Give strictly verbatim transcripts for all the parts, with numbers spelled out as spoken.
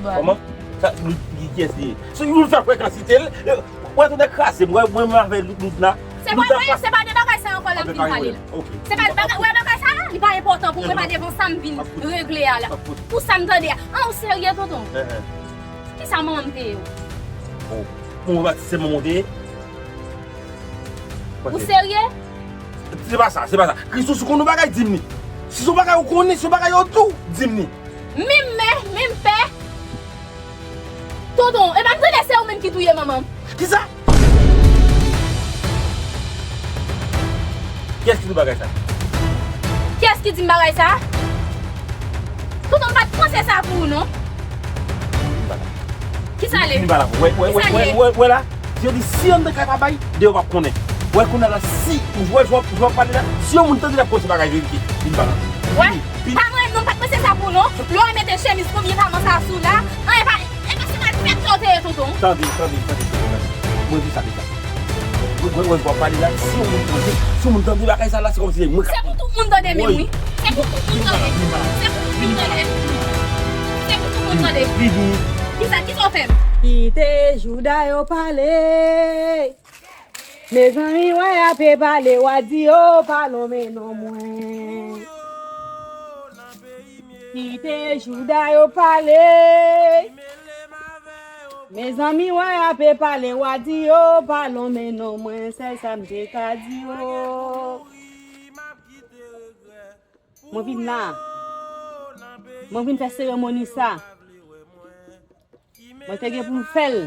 Kòman? Sa, li, li, kiyès li ye? Si nou fè frekans li te, l, e, w ap tounen kraze m, wè, mwen, mwen avè Lou-, Loudna. Se pa, se pa de bagay sa ankò lè m fin pale l. Se pa bagay, wè bagay sa, li pa enpòtan pou mwen, pa devan sa m vin regle a la. Pou sa m tande a. An, ou serye, tonton? Kisa manman m te ye? Bon, mwen pa ti se manman w te ye? Ou serye? Se pa sa, se pa sa. Kristou, si w konn yon bagay, di m li. Si se yon bagay ou konnen, si se yon bagay yo di w, di m li. Menm mè, menm pè. Tonton, e pa m tande se ou menm ki touye manman m. Kisa? Kiyès ki di w bagay sa? Kiyès ki di m bagay sa? Tonton, m pa t panse sa pou ou, non. Kisa l ye? Vin ba la pou wè, wè, wè, wè, wè, wè la. Yo di si anndan kay pa bay, deyò p ap konnen. Wè kounye a la, si ou wè jan w ap pale la, si yon moun tande l ap konn se bagay verite. Vin ba la. Wè, pa mwen, non, m pa t panse sa pou ou, non. Lè w mete chemiz konbyen talon sa sou la, an, e pa, e pa se malfektè w te ye, tonton. Tande, tande, tande, tande, tande. Mwen di sa deja. Wè, wè, wè, w ap pale la, si yon moun tande, si yon moun tande bagay sa la, se kòmsi se mwen k ap. Se pou tout moun tande menm, wi. Se pou tout moun tande. Se pou tout moun tande. Se pou tout moun tande. Vini. Kisa, kisa w fè m? Kite jouda yo pale. Mezanmi, wè y ape pale, w a di yo pa lonmen non mwen. Kite jouda yo pale. Mezanmi, wè y ape pale, w a di yo pa lonmen non mwen, sèl sa m te ka di yo. Mwen vin la. Mwen vin fè seremoni sa. Mwen te gen pou m fè l.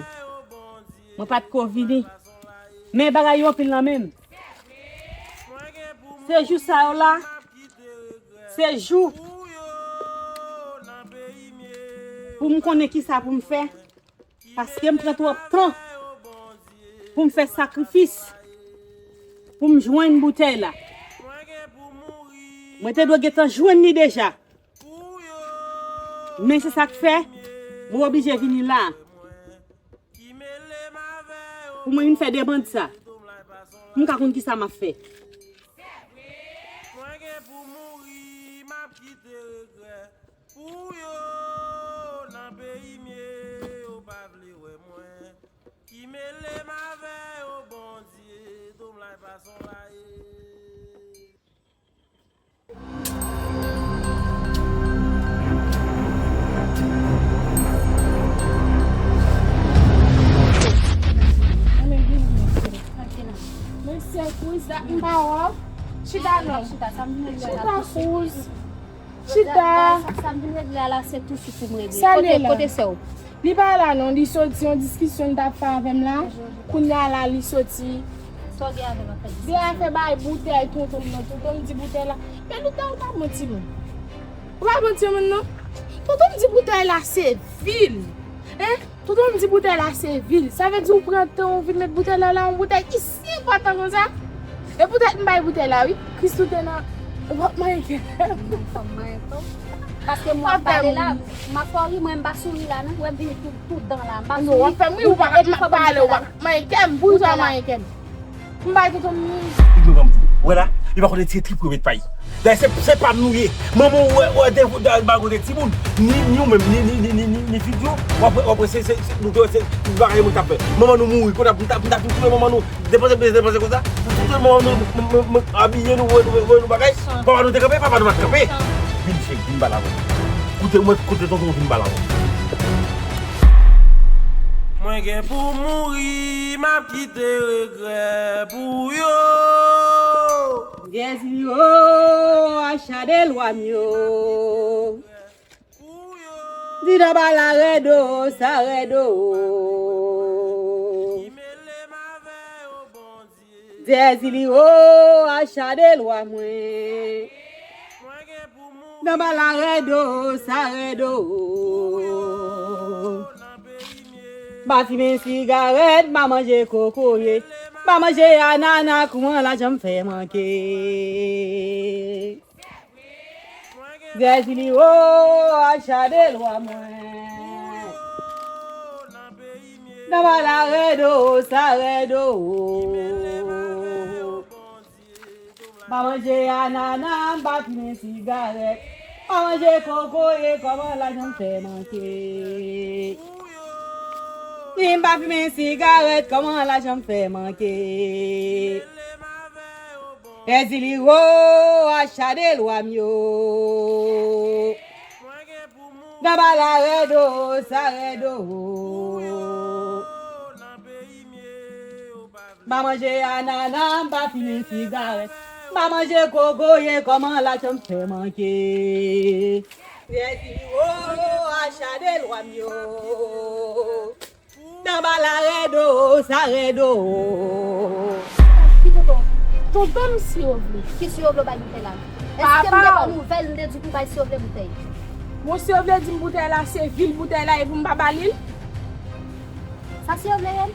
Mwen pa t ko vini. Men bagay yo anpil nan men m. Se jou sa yo la. Se jou pou m konnen kisa pou m fè. Paske m pran twòp tan pou m fè sakrifis pou m jwenn boutèy la. Mwen te dwe gentan jwenn li deja. Men se sa k fè mwen oblije vini la. Pou mwen vin fè demann sa. Pou m ka konn kisa m ap fè. Pou yo nan peyi m ye, yo pa vle wè mwen. Ki mele m avè yo, Bondye, dwòm la e pa son la ye. Mesye Cruz, dat m pa wè w. Chita non. Chita, sa m vin regle la. Chita Cruz. Chita. Sa, sa m vin regle a la, se tousuit pou m regle. Kote, kote sè w? Li pa la non, li soti yon diskisyon li t ap fè avè m la. Kounye a la, li soti. Sa w gen avè m ap fè diskisyon? Gen afè bay boutèy tonton m nan. Tonton m di boutèy la. Men Louda, ou pa bon timoun. Ou pa bon timoun non. Tonton m di boutèy la se vil. Hein? Tonton m di boutèy la se vil. Sa vle di ou pran tan ou vin met boutèy la la, yon boutèy ki si enpòtan konsa. E poutèt m bay boutèy la, wi. Kristou te nan, w ap manyen kè m. Fò m manyen kè w. Paske mwen ap pale la, m ap fè w ri, mwen m pa souri la, non. Wè m vini tout, tout dan la, m pa souri. Non, w ap fè m ri, ou pa ka pale, w ap manyen kè m. Poukisa w manyen kè m? M bay tonton m. Li mwen ban m di. Wè la, li pa konn retire trip remèt pa l. Dayè se, se pa m nou ye. Manman w wè, wè de, de, malgre w te timoun. Ni, ni ou menm, ni, ni, ni, ni, ni, ni fi w, w ap, w ap wè se, se, se, nou te wè se, se bagay moun t ap fè. Manman nou mouri, kounye a pou n ta, pou n ta vin touye manman nou, depanse, depanse konsa. Pou touye manman nou, m, m, m, m, abiye nou, wè nou, wè nou bagay. Papa nou te kanpe, papa nou pa t kanpe. Vin cheri, vin pale avè m. Koute mwen, koute tonton, vin pale avè m. Mwen gen pou mouri, m ap kite regrè pou yo. Vyèj li o, acha de lwa m yo. Di nan bala rèd o, sa rèd o. Vyèj li o, acha de lwa mwen. Nan bala rèd o, sa rèd o. M pa fimen sigarèt, m pa manje kokoye. M pa manje anana, kouman lajan m fè manke. Vyèj li o, acha de lwa mwen. Nan bala rèd o, sa rèd o. M pa manje anana, m pa fimen sigarèt. Pa manje kokoye, kòman lajan m fè manke? Si m pa fimen sigarèt, kòman lajan m fè manke? Pèdi li wo, acha de lwa m yo. Nan bala rèd o, sa rèd o. M pa manje anana, m pa fimen sigarèt. M pa manje kokoye, kòman lajan m fè manke? Pèdi li wo, acha de lwa m yo. Nan bala rèd o, sa rèd o. Ki tonton? Tonton m, si yo vle. Ki si yo vle w bay boutèy la? Èske m te ba w nouvèl, m te di w pou w bay si yo vle boutèy? Bon, si yo vle di m boutèy la, se vi l boutèy la, e pou m pa ba li l? Sa si yo vle ye?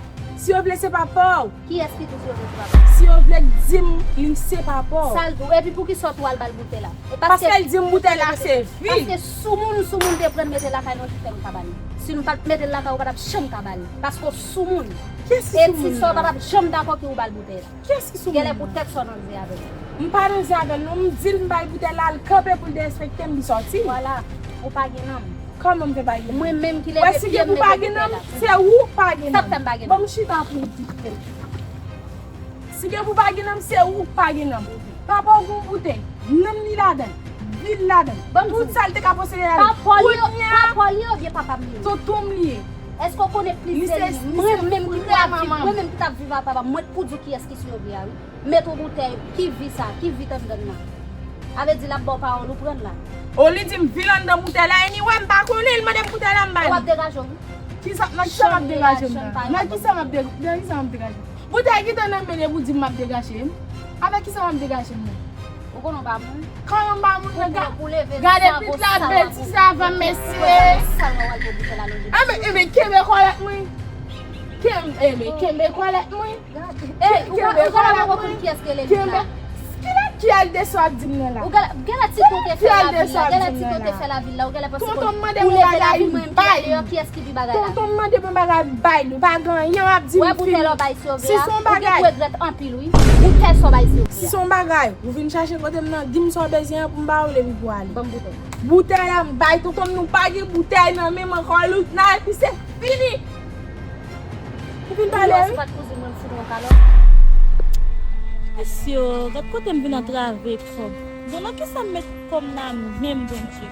Si yo vle, se pa pa w. Kiyès ki di w si yo vle, se pa pa w? Si yo vle di m li se pa pa w. Sa l di w? Epi poukisa w tou al ba l boutèy la? E paske l di m boutèy la se vi l. Paske soumoun, soumoun te pran l mete lakay nou ki fè m ka ba l. Si nou pa t mete l lakay ou, pa t ap janm ka ba l. Paske w soumoun. Kiyès ki soumoun nan? E ti sa w pa t ap janm dakò ki ou ba l boutèy la. Kiyès ki soumoun nan? Genlè pou tèt sa w nan zye avè l. M pa nan zye avè l non, m di l m ba l boutèy la, l kanpe pou l derespekte m, li sòti. Vwala, ou pa gen nanm. Kòman m fè pa gen nanm? Mwen menm ki leve pye m mete boutèy la. Si gen pou pa gen nanm, se ou pa gen nanm. Sa k fè m pa gen nanm? Ban m chita pou m di l. Si gen pou pa gen nanm, se ou k pa gen nanm. Papa w gon boutèy, nanm li ladan l, vi l ladan l. Tout sa l te ka posede ladan l. Papa w li ye, papa w li ye oubyen papa m li ye? Tonton m li ye. Èske w konnen plizyè li? Mwen menm ki t ap viv, mwen menm ki t ap viv ak papa m, mwen t pou di w kiyès ki si yo vle a wi. Met yon boutèy, ki vi sa, ki vi t anndan l la? A vle di l ap ba w pawòl ou pran l la. O, li di m vi l anndan boutèy la, anyway, m pa konnen, li mande m boutèy la, m ba l. W ap degaje w wi. Kisa, nan kisa m ap degaje m nan? Nan kisa m ap de-, nan kisa m ap degaje m? Boutèy ki te nan men l epi w di m m ap degaje m? Avèk kisa m ap degaje m nan? Ou konnen w pa moun? Kòman m pa moun nan? Gade pit la betiz avan mesye. Enben, enben, kenbe kòlèt mwen. Kenbe, enben, kenbe kòlèt mwen. Ey, ou pa wè konn kiyès ki rele Lina? Kilè, kilè ti tonton te fè lavil la? Genlè ti tonton te fè lavil la, ou genlè panse konn ou leve lavil mwen, m pi deyò, kiyès ki di bagay la? Tonton m mande pou bagay, m bay li. Pa gen anyen w ap di m fini. Wè boutèy la w bay Sovè a, ou gen pou regrèt anpil wi. Boutèy sa w bay Sovè a. Si se yon bagay, ou vin chache kote m nan, di m sa w bezwen an pou m ba ou l epi pou ale. Ban m boutèy. Boutèy la m bay tonton m, nou pa gen boutèy nan men m ankò, Lina, epi se fini. Ou vin pale wi. Ou pa t kouzin mwen, m fout yon kalòt. Mesye, gad kote m vin antrave kòb. Bon, nan kisa m met kòb nan menm, Bondye?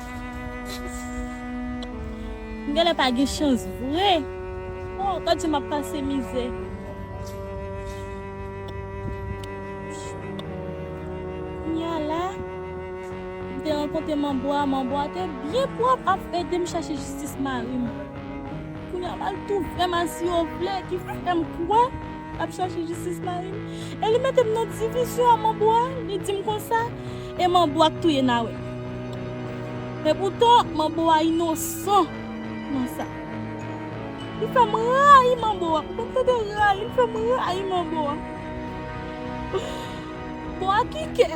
M genlè pa gen chans vre. Oh, gad jan m ap pase mizè. Kounye a la, m te rankontre manbo a, manbo a te byen pwòp ap ede m chache jistis mari m. Kounye a m al twouve m a Siyovle ki fè m kwè l ap chache jistis mari m. E li mete m nan divizyon a manbo a, li di m konsa, e manbo a k touye Nawèl. Epoutan, manbo a inosan nan sa. Li fè m rayi manbo a. Ou konn tande rayi, li fè m rayi manbo a. Bon, a ki kè?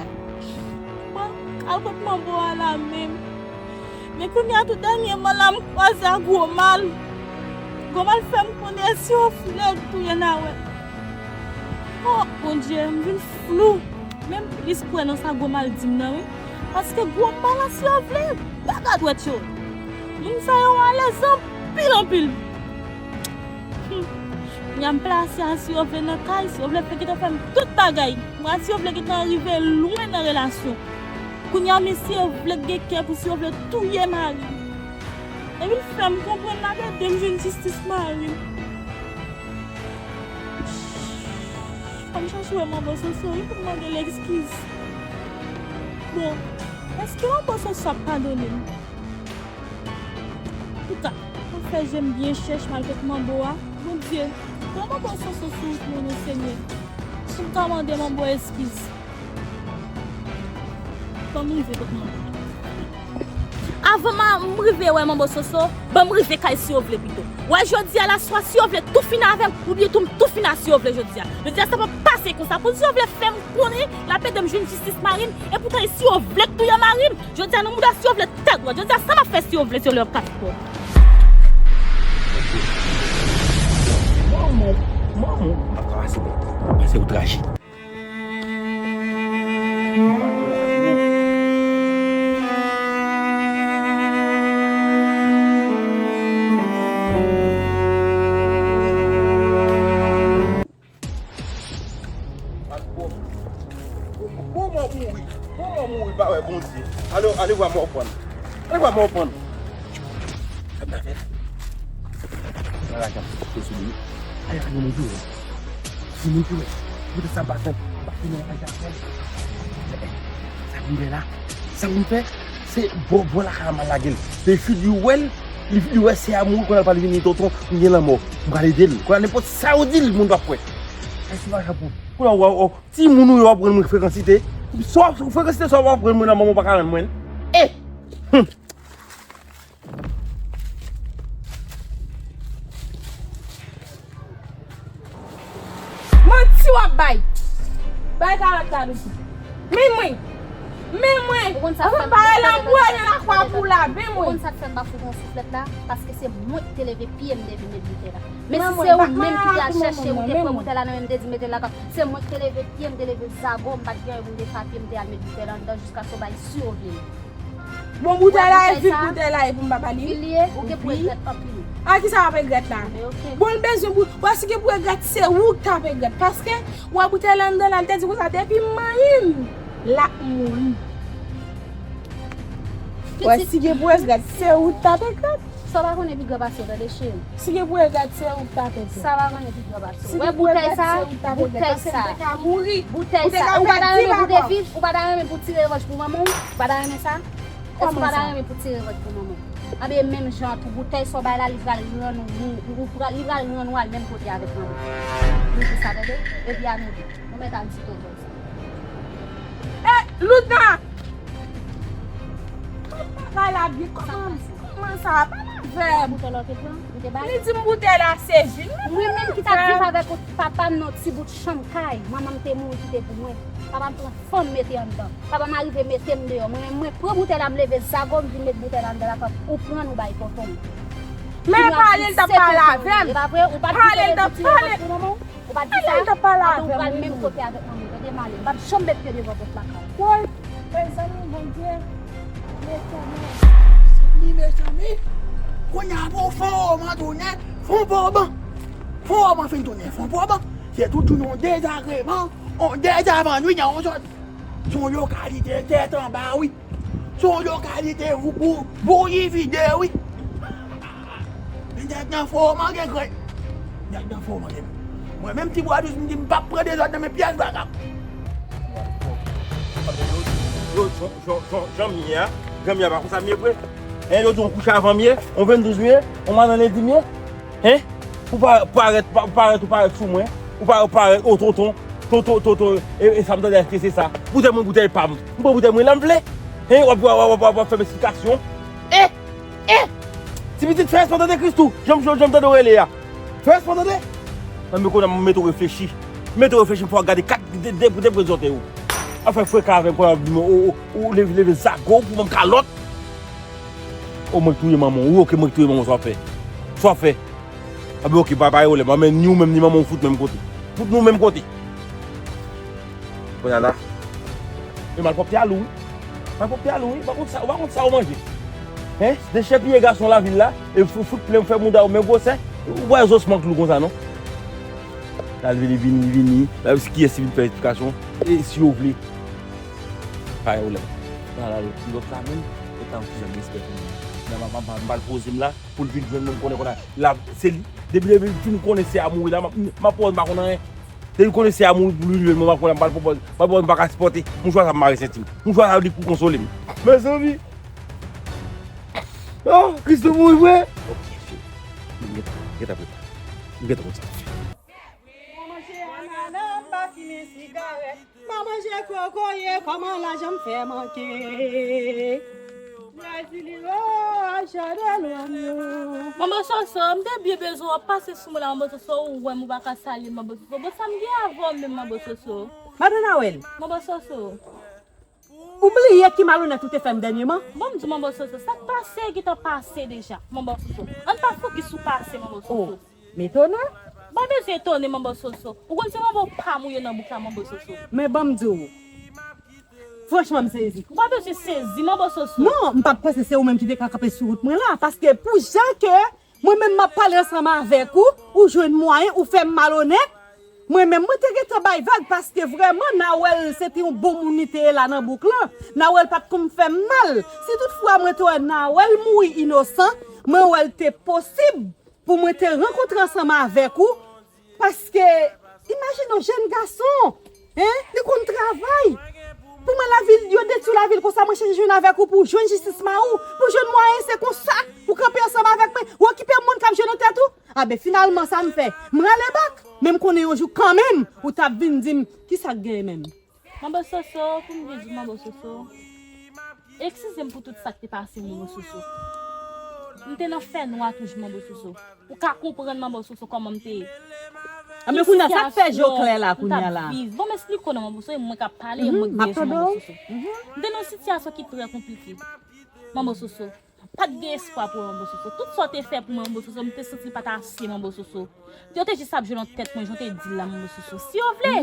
Mwen al kot manbo a la menm. Men kounye a tou dènyèman la, m kwaze ak Gwomal. Gwomal fè m konnen Siyovle k touye Nawèl. Oh, Bondye, m vin flou. Men m plis kwè nan sa Gwomal di m nan, wi. Paske Gwomal a Siyovle, baga dwèt yo. Moun sa yo alèz anpil, anpil. Hmm. Kounye a m plase a Siyovle nan kay, Siyovle fè gentan fè m tout bagay. Mwen a Siyovle gentan rive lwen nan relasyon. Kounye a men Siyovle gen kè pou Siyovle touye mari m. Epi l fè m konprann l ap ede m jwenn jistis mari m. Fò m chache wè manbo Soso wi pou m mande l eskiz. Bon, èske manbo Soso ap padone m? Antouka, m ap fè je m byen chèch, m al kot manbo a. Bondye, pran manbo Soso sou wout mwen non, Senyè, pou m ka mande manbo eskiz. Ban m rive kot manbo. Avan m rive wè manbo Soso, ban m rive kay Siyovle pito. Wè jodi a la, swa Siyovle tou fini avè m, oubyen tou m tou fini a Siyovle jodi a. Jodi a sa p ap pase konsa. Pou Siyovle fè m konnen l ap ede m jwenn jistis mari m, epoutan e Siyovle k touye mari m. Jodi a nan mouda Siyovle tèt dwat. Jodi a sa m ap fè Siyovle, Siyovle p ap ka fè. Manman, manman, m ap ka pase, pase ou traje. Bondye. Ale, ale vwa mò pran. Ale vwa mò pran. Sa m ta fè? Nan lajan, se sou li. Ale, ale, mwen di w. Si moun ki wè, poutèt sa m pa fè, m pa fini angaje avè l. Sa pou m fè la? Sa pou m fè? Se bò, bò lakay la m al lage l. Se fi li wè l, li, li wè sè a mouri, kounye a l pral vin di tonton, m gen lanmò. M pral ede l. Kounye a nenpòt sa yo di l, moun p ap kwè. Sa se pa jan pou. Kounye a w, w, w, timoun ou yo ap rann mwen frekansite. Swa w frekansite, swa w ap rann mwen nan moman w pa ka rann mwen. E! Hum. Manti w ap bay. Bay kalòt la dousi. Men mwen. Men mwen. Ou konn sa k fè m pa rele anploye lakwa pou la. Men mwen. Ou konn sa k fè m pa fout yon souflèt la? Paske se mwen ki te leve pye m te vin met boutèy la. Men si se ou menm ki te al chèche, ou te pran boutèy la nan men m te di mete l lakay. Se mwen ki te leve pye m te leve zago, m pa t gen anyen pou m te fè a pye m te al met boutèy la anndan jiskaske w bay si w vle. Bon, boutèy la e vid, boutèy la e pou m pa pale. Vid li ye, ou gen pou regrèt anpil. A kisa w ap regrèt la? Bon, l bezwen bout. Wè, si gen pou regrèt, se ou k t ap regrèt. Paske, wè, boutèy la anndan la, l te di konsa, depi m manyen l, l ap mouri. Wè, si gen pou regrèt, se ou k t ap regrèt. Sa w pa konnen pi gran pase w, tande cheri. Si gen pou regrèt, se ou k t ap regrèt. Sa w pa konnen pi gran pase w. Wè boutèy sa, boutèy sa. Boutèy sa. Ou pa ta renmen pou te viv, ou pa ta renmen pou ti revanj pou manman w, ou pa ta renmen sa? Èske w pa ta renmen pou ti revanj pou manman w? Anben menm jan tou, boutèy sa w bay la, li pral rann ou, ou, ou pral, li pral rann ou al menm kote avèk manman w. Li di sa, tande? Epi a nou de. Nou mèt al di tonton sa. E, Loudna! Kòman bagay la byen? Kòman, kòman sa va? Pale avè m. Boutèy la w te pran? Ou te bay? Li di m boutèy la se vin. Mwen menm ki t ap viv avèk papa m nan ti bout chanm kay. Manman m te mouri kite pou mwen. Papa m pran fanm mete anndan. Papa m arive mete m deyò. Mwen menm mwen pran boutèy la m leve zago m vin met boutèy la anndan lakay ou pran nou bay tonton m. Men pale l t ap pale avè m. E pa vre? Ou pa t di pale pou ti revanj pou manman w? Ou pa t di sa? Anben ou pral menm kote avèk manman w, tande Malen. M p ap janm met pye devan pòt lakay ou. Woy, mezanmi, Bondye, mezanmi. Mezanmi, mezanmi. Kounye a bon fon woman tounen, fon woman. Fon woman fin tounen, fon woman. Se tout jounen yon dezagreman, yon dezavanni nan yon zòn. Se yon lokalite tèt anba, wi. Se yon lokalite pou, pou, bouyi vide, wi. Men nèg nan fò manje grenn. Nèg nan fò manje. Mwen menm ti bwa dous, m di m p ap pran dezòd nan men pyès vagabon. Yo, yo, yo, jan, jan, jan, jan m ye a, granm ye a pa konsa m ye vre. En, yo di yon kouche avan m ye, yon venndouz m ye, yon madanm lendi m ye. Hen? Ou pa, parèt, pa, parèt, ou parèt sou mwen. Ou pa, parèt, o tonton, tonton, tonton, e, e sa m tande èske se sa? Boutèy mwen, boutèy pa m. M pran boutèy mwen lè m vle. Hen, w ap, w ap, w ap, w ap fè m esplikasyon. E, e, ti pitit fè respè tande Kristou. Jan m, jan m tande w rele a. Fè respè tande. Nan men kounye a m mete w reflechi. Mete w reflechi fò w gade kat de, de, de, de zòtèy ou. Afè frekan avè m kounye a ou, ou, ou leve, leve zago pou ban m kalòt. O mwen k touye manman w. Wi, oke, mwen k touye manman w, sa w ap fè? Sa w ap fè? Anben oke, pa, pa gen pwoblèm. Anben ni ou menm ni manman w fout menm kote. Fout nou menm kote. Kounye a la. E malpwòpte a lou, wi. Malpwòpte a lou, wi. Ou pa konn sa, ou pa konn sa ou manje. Hen? Dechèpiye gason lavil la, e fout, fout plen fè mouda ou men gwosè. Ou wè zosman k lou konsa, non? L al vini, vini, vini. La, kiyès ki vin fè esplikasyon? E si yo vle. Pa gen pwoblèm. Nan la, lòt la menm, yo ta yon ti jan de respè pou mwen. Nan, m, m, m, m pral poze m la, pou l vin jwenn mwen, m konnen konnen la, se li. Depi, depi l fin konnen sè a mouri la, m ap, m ap wè m pa konn anyen. Depi l konnen sè a mouri, pou l vin jwenn mwen, m ap konnen, m pral pran pòz, m pral pran pòz, m pa ka sipòte. Mouchwa sa m mare senti m. Mouchwa sa li pou konsole m. Mezanmi. Oh, Christoo mouri vre. Ok, cheri. M gentan, m gentan prepare. M gentan konn sa m ap fè. Mwen manje anana, m pa fimen sigarèt. M pa manje kokoye, kòman lajan m fè manke? Brezilyo, achade lwanyo. Manbo Soso, m te byen bezwen w ap pase sou mwen la, Manbo Soso, ou wè m ou pa ka salye m, Manbo Soso. Bon, sa m gen avè w menm, Manbo Soso? Madan Nawèl. Manbo Soso. Ou bliye ki malonèt ou te fè m dènyèman? Bon, m di Manbo Soso, sa k pase gentan pase deja, Manbo Soso. Ann pa fokis sou pase, Manbo Soso. Oh, m etone. M pa bezwen etone, Manbo Soso. Ou konn se manbo pa m ou ye nan bouk la, Manbo Soso. Men ban m di w, franchman, m sezi. Ou pa bezwen sezi, Manbo Soso. Non, m pa t panse se ou menm ki te ka kanpe sou wout mwen la, paske pou jan ke mwen menm m ap pale ansanm avèk ou, ou jwenn mwayen, ou fè m malonèt. Mwen menm, mwen te gentan bay vag paske vrèman Nawèl se te yon bon moun li te ye la nan bouk lan. Nawèl pa t konn fè m mal. Si toutfwa mwen te wè Nawèl mouri inosan, mwen wè l te posib pou mwen te rankontre ansanm avèk ou. Paske, imajine yon jèn gason, hein, li konn travay. Pou mwen, lavi l, yo detwi lavi l konsa, mwen chèche jwenn avèk ou pou jwenn jistis mari w, pou jwenn mwayen, se konsa, pou kanpe ansanm avèk mwen, ou okipe moun k ap jwe nan tèt ou. A ben, finalman, sa m fè, m rale bak, men m konnen yon jou kanmenm, ou t ap vin di m, kisa k genyen menm? Manbo Soso, pou m vin di w, Manbo Soso, eskize m pou tout sa k te pase m, Manbo Soso. M te nan fènwa toujou, Manbo Soso. Ou ka konprann, Manbo Soso, kòman m te ye. Anben, kounye a, sa k fè je w klè la, kounye a la? Bon, m esplike w non, Manbo Soso, e mwen k ap pale, e mwen k gen je, Manbo Soso. M te nan yon sitiyasyon ki trè konplike, Manbo Soso. Pa t gen espwa pou mwen, Manbo Soso. Tout sa w te fè pou mwen, Manbo Soso, m te santi l pa t ase, Manbo Soso. Yo te jis ap jwe nan tèt mwen, jan w te di l la, Manbo Soso. Si yo vle,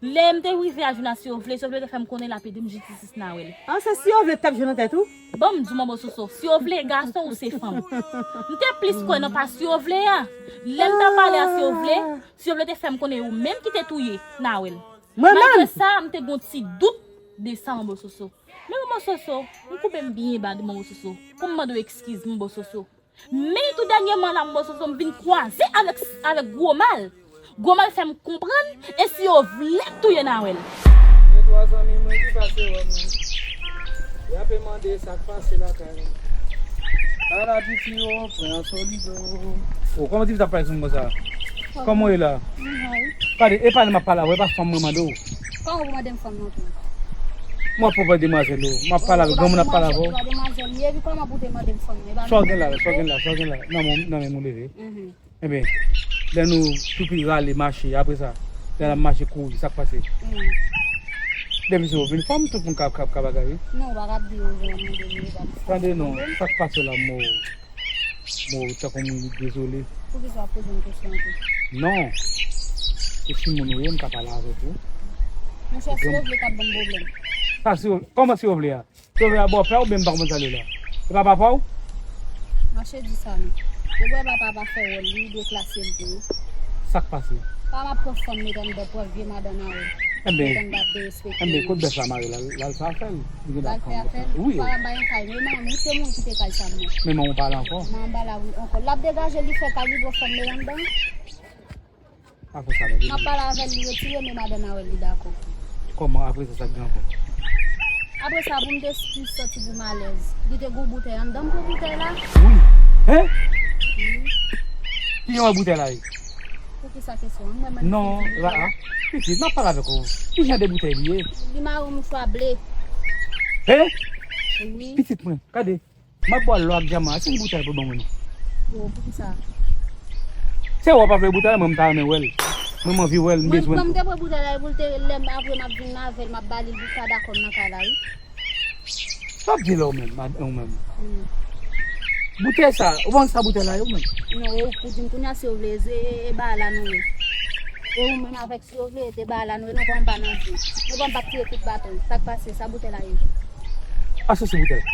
lè m te rive a jwenn a Si yo vle, Si yo vle te fè m konnen l ap ede m jistis Nawèl. An, se Si yo vle t ap jwe nan tèt ou? Bon, m di w, Manbo Soso, Si yo vle, gason ou se fanm. M te plis kwè nan pa Si yo vle a. Lè m t ap pale a Si yo vle, Si yo vle te fè m konnen ou menm ki te touye Nawèl. Mwen menm? Malgre sa, m te gen yon ti dout de sa, Manbo Soso. Men Manbo Soso, m koube m byen ba, Manbo Soso, pou m mande w eskiz, Manbo Soso. Men tou dènyèman la, Manbo Soso, m vin kwaze avèk, avèk Gwo Mal. Gwo Mal fè m konprann, e Si yo vle m touye Nawèl. Gen twa zanmi mwen ki pase wè mwen. Y ape mande sa k pase lakay mwen. Ala piti yo, pran solido. O, kòman ti fi sa ap pale sou m konsa? Kòman w ye la? Gade, e pale m ap pale avè w, e pa fanm mwen mande w. Kòman w mande m fanm nan tou? Mwen ap pran demwazèl ou. M ap pale avè w, granmoun ap pale avè w. Demwazèl, demwazèl, m ye pi kòman pou demande m fanm nan? Sa w gen la, sa w gen la, sa w gen la? Nan men w, nan men w leve. Enben, lè nou toupi rale mache, apre sa, lè n ap mache kouri, sa k pase? Depi se ou vin fanm, tout moun ka, ka, ka bagay, wi. Non, ou pa ka ap di yo jan mande m yo, pa m. Tande non, sa k pase la, mo? Mo, tankou moun dezole. Poukisa w ap poze m kesyon an tou? Non. Se timoun ou ye, m ka pale avèk ou. Monchè, Si yo vle k ap ban m pwoblèm. Sa Si yo, kòman Si yo vle a? Si yo vle a bòpè w oubyen m pa konprann sa l ye la? E pa papa w? Mache di sa non. Depi w wè papa pa fè wòl li, li dwe klase l tou. Sa k pase? Pa m ap pran fanm met anndan, pran vye madanm a ou. Enben, met anndan ap derespekte enben, kote bèf la mare la, l al fè afè l. Li gen dwa pran bèf la. Wi. Papa m pa gen kay, men manman m, se moun ki te kay sa mwen. Men manman w pa la ankò? Manman m pa la ankò. L ap degaje l, li fè kay, li pran fanm met anndan. Pa fè sa, bebe. M ap pale avè l, li retire, men madanm Nawèl, li dakò. Kòman, apre sa, sa k gen ankò? Apre sa, pou m te plis santi pou m alèz. Li te gen yon boutèy anndan, m pran boutèy la. Wi. Hen? Wi. Ki jan boutèy la ye? Poukisa kesyon an? Mwen menm ki di boutèy la. Non, pitit, m ap pale avèk ou. Ki jan de boutèy li ye? Li mare yon mouchwa ble. Hen? Wi. Pitit mwen, gade. M ap ba w lò ak dyaman an, se yon boutèy pou ban mwen non. Bon, poukisa? Se ou pa vle boutèy la, mwen m ta renmen wè l. Mwen m anvi wè l, m bezwen l. Mwen m te pran boutèy la, e pou l te, lè m apre m ap vin avè l, m ap ba li l, li pa dakò m nan kay la, wi. Sa w ap di la ou menm, mad-, ou menm? Hmm. Boutèy sa, ou pa konn sa boutèy la ye ou menm? Non, e ou k pou di m kounye a si ou vle, e, e, e ba la nou ye. E ou menm avèk Si yo vle, te ba la nou, e nou pran anba nan vi. Nou pran bat tire kout baton. Sa k pase, sa boutèy la ye? Asosi boutèy.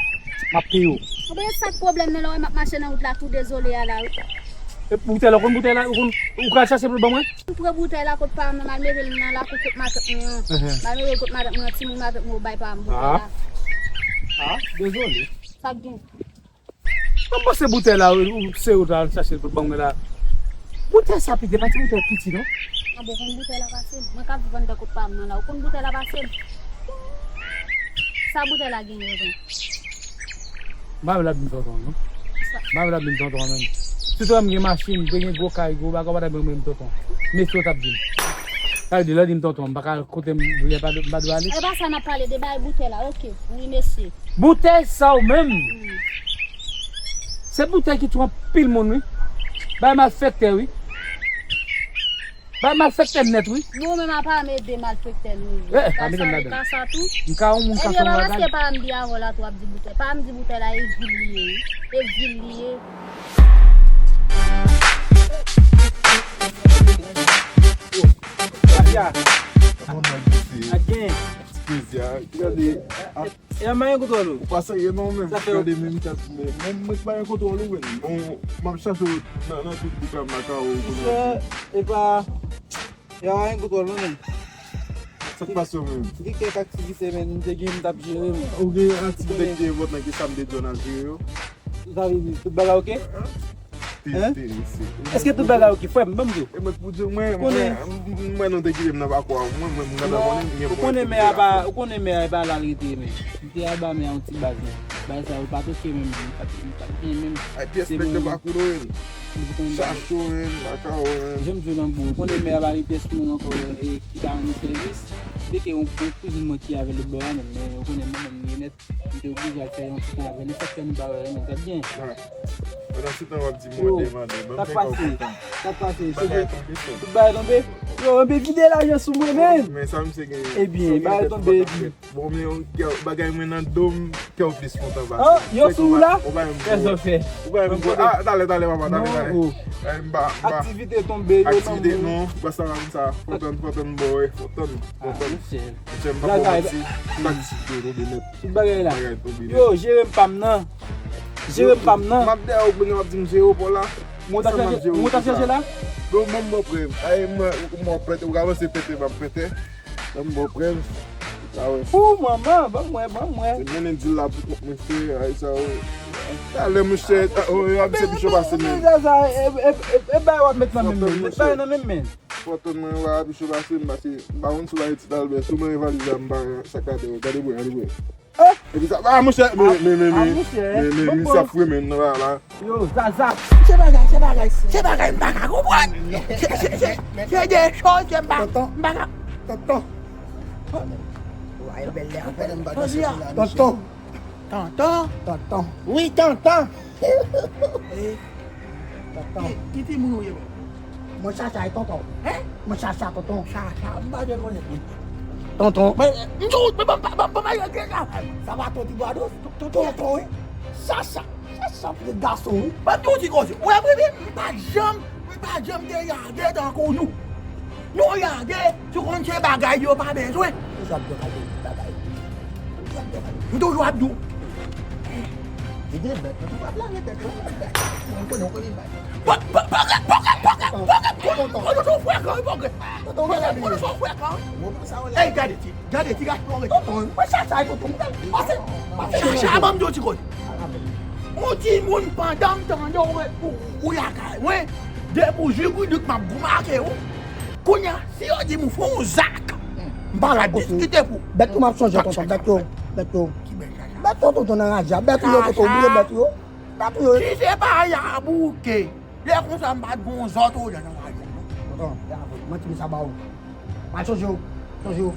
M ap peye w. Ou pa gen sa k pwoblèm nan lè w wè m ap mache nan wout la tou dezole a la, wi. E boutèy la, ou konn boutèy la, ou konn, ou ka chache pou l ban mwen? M pran boutèy la kot pa m nan, m al mete l nan lakou kot matant mwen an. Ehn. M al mete l kot matant mwen an, timoun matant mwen yo bay pa m boutèy la. Ah. Ah, dezole. Sa k gen? Mwen panse boutèy la, ou, se ou ta al chache l pou ban mwen la. Boutèy sa piti, e pa ti boutèy piti non. An bon, konn boutèy la pase m. Mwen k ap viv anndan kot pa m nan la. Ou konn boutèy la pase m. Sa boutèy la genyen, tonton? M pa vle l ap vin tonton, non. Sa. M pa vle l ap vin tonton, menm. Sitou lè m gen machin, m te gen gwo kay, gwo bagay, ou pa ta vin rele m tonton. Mesye w t ap di m. Sa vle di, lè w di m tonton, m pa ka kote m vle, m pa, m pa dwe ale? E pa sa n ap pale de, bay boutèy la, oke. Wi, mesye. Boutèy sa ou menm? Hmm. Se boutèy ki tchwe anpil moun, wi. Bay malfektè, wi. Bay malfektè nèt, wi. Nou menm apa m ede malfektè nou ye. Eh, eh, pa mete m ladan. Ka sa tou. M ka yon moun ka fè yon bagay. Ebyen, pa paske pa m di avè w la tou w ap di boutèy. Pa m di boutèy la e vil li ye, wi. E vil li ye. Aja. Agen. Eskize, gade. E a mayen kontwòl ou? Ou pa serye non, men. Sa fè ou gade menm tèt, men, men mwen pa gen kontwòl ou, men. Bon, m ap chache w nan, nan tout bouk la, m pa ka wè w. Monchè, e pa, Ya, anyen kontwòl non, men. Sa k pase w menm? M gen kèk aktivite, men, m te gen, m t ap jere, men. Ou gen aktivite ki te enpòtan ki sa m te di w n al jere yo? Sa vle di, tout bagay oke? Hein? Èske tout bagay oke, frè m? Ban m di w. E mwen, pou di w, mwen, mwen, mwen, nou te kite m nan pako a. Mwen, mwen, m gentan konnen, m gen bon. Ou konnen mè a pa, ou konnen mè a e pa la l rete, men. M te al ba mè a yon ti baz, men. Bagay sa yo pa toke menm, li pa t, li pa t byen menm. Ay, pyès mèt nan pako, Lorraine. Chacho, men, Baka, men. Jan m di w nan bon, ou konnen mè a pa gen pyès moun ankò, e, ki ka rann li sèvis. Li te gen yon, yon kouzin mwen ki avè l lòt bò a, men, men ou konnen mwen menm, li nèt. M te oblije al fè yon ti tan avè li, sa k fè nou pa wè, men sa byen. Pandan se tan w ap di mwen demande, ban m fè kòw kontan. Sa k pase? Bagay tonbe sou. Tout bagay tonbe? Yo, yo vide lajan sou mwen, men. Men sa misye gen. Ebyen, bagay tonbe, ebyen. Bon, men bagay mwen nan do m, kè w plis kontan pase. Ah, yo sou ou la? Kè zafè. Ou pa menm gwo. Ah, talè, talè, papa, talè, talè. Aktivite tonbe, yo nan mwen. Aktivite non, basta la konsa. Fò tann, fò tann, boy, fò tann, fò tann. Mesye, m pa pou manti, m pa di si tonbe nèt. Tout bagay la. Yo, jere m pa m nan. Jere m pa m nan. M ap dèyè w kounye a, w ap di m jere w pa w la. Mwen ta chache, mwen ta chache la. Donk, ban m bon prèv. Ay, mwen, mwen pete, ou ka panse pete, m ap pete. Ban m bon prèv. Ou ka wè. Ou manman, ban m wè, ban m wè. Se mennen dil la pou kont mwen, se, ay, sa, ou. Talè, monchè, ou, ap se picho pase men. E, e, e, e, bay w ap met nan menm men. Met bay nan menm men. Fò tann mwen wè api cho pase m pase. M pa konn si w pa gen ti talbè, si w mande valiz la, m pa sakade w. Gade bwè, gade bwè. Epi sa, ah, monchè, men, men, men, men, men, men, misye ap fwe men nan la, la. Yo, Zaza. Se bagay, se bagay, se bagay, m pa ka konprann. Se, se, se, se de choz ke m pa, m pa ka. Tonton. Tonton. Wa, e bèl lè a fè. Tonton. Tonton. Tonton. Wi, tonton. Tonton. Ki, ki timoun ou ye menm? Mwen Chacha e tonton. Hein? Mwen Chacha tonton. Chacha, m pa te konnen. Tonton. Men, m tou, men, men, men, men, men, men, sa va ton ti bwa dous? Tonton, wi. Chacha. Chacha, pou gason, wi. Ban m di w ti koze. Ou wè, mwen menm, m pa janm, m pa janm te lage tankou nou. Nou lage, si w konn se bagay yo pa bezwen. Ou sa ap di bagay, bagay. Ou sa ap di bagay. M toujou ap di w. Li gen bèt, men ou p ap lage bèt, non. Mwen konnen w konnen bagay. Pòkèt, pòkèt, pòkèt, pòkèt, pòkèt, pòkèt, pòkèt, pòkèt, pòkèt, pòkèt. Tonton, ou pa lage. Ey, gade ti, gade ti gason rete. Tonton, mwen Chacha e tonton, pase, pase. Chacha, ban m di w ti koze. Yon timoun pandan m tande w, ou, ou lakay mwen, depi w jigridit m ap goumen ak ou. Kounye a, si yo di m ou fè yon zak, m pa la diskite pou. Bèt yo m ap sonje tonton, bèt yo, bèt yo. Ki bèt Chacha? Bèt yo tonton nan raje a, bèt yo tonton, bliye bèt yo. Bèt yo. Si se pa ya bouke, lè konsa m pa t gon zòt ou nan raje a. Tonton, manti m sa ba ou. Pa sonje w. Sonje w.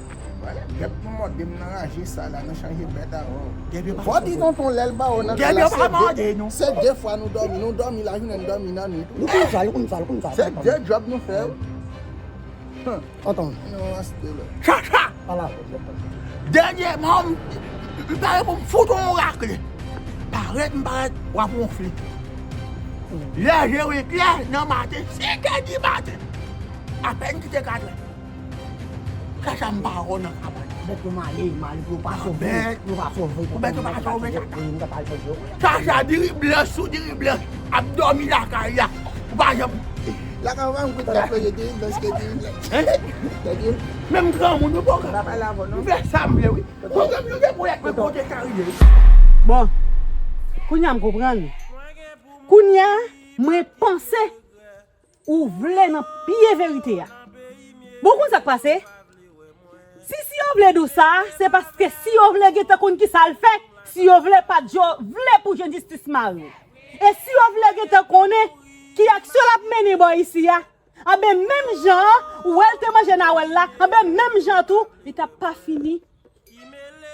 Gèp nou mòde m nan raje sa la, nou chanje bèt avè w. Fò di tonton lè l ba w nan klas, se de, se de fwa nou dòmi. Nou dòmi lajounen, nou dòmi nan nwit. Nou konn sa, nou konn sa, nou konn sa. Se de djòb nou fè. Tonton. Nou anste la. Chacha! Ala. Dènyèman, m pare pou m fout ou yon rakle. Parèt, m parèt, w ap wonfle. Lè je w klè nan maten, senkè di maten. Apèn kite katrè. Chacha m pa wè w nan kabann. Bèt yo male, male pou yo pa sove. Bèt. Pou yo pa sove. Pou bèt yo pa sove, Chacha. Wi, m ta pral sove yo. Chacha, diri blanch sou diri blanch. Ap dòmi lakay la. Ou pa janm. Lakay ou pa janm koute ap plonje diri blanch ke diri blanch. Hein? Tande? Menm granmoun, ou poko. M pa pale avè w, non. M fè sa m vle, wi. Poko m gen pwoblèm, mwen kote sa rive. Bon, kounye a m konprann. Kounye a, mwen panse ou vle nan pye verite a. Bon, ou konn sa k pase? Si Siyovle di w sa, se paske Siyovle gentan konn ki sa l fè. Siyovle pa t vle pou jwenn jistis mari w. E Siyovle gentan konnen ki aksyon l ap mennen bò isi a. Anben, menm jan an, ou wè l te manje Nawèl la, anben, menm jan an tou, li t ap pa fini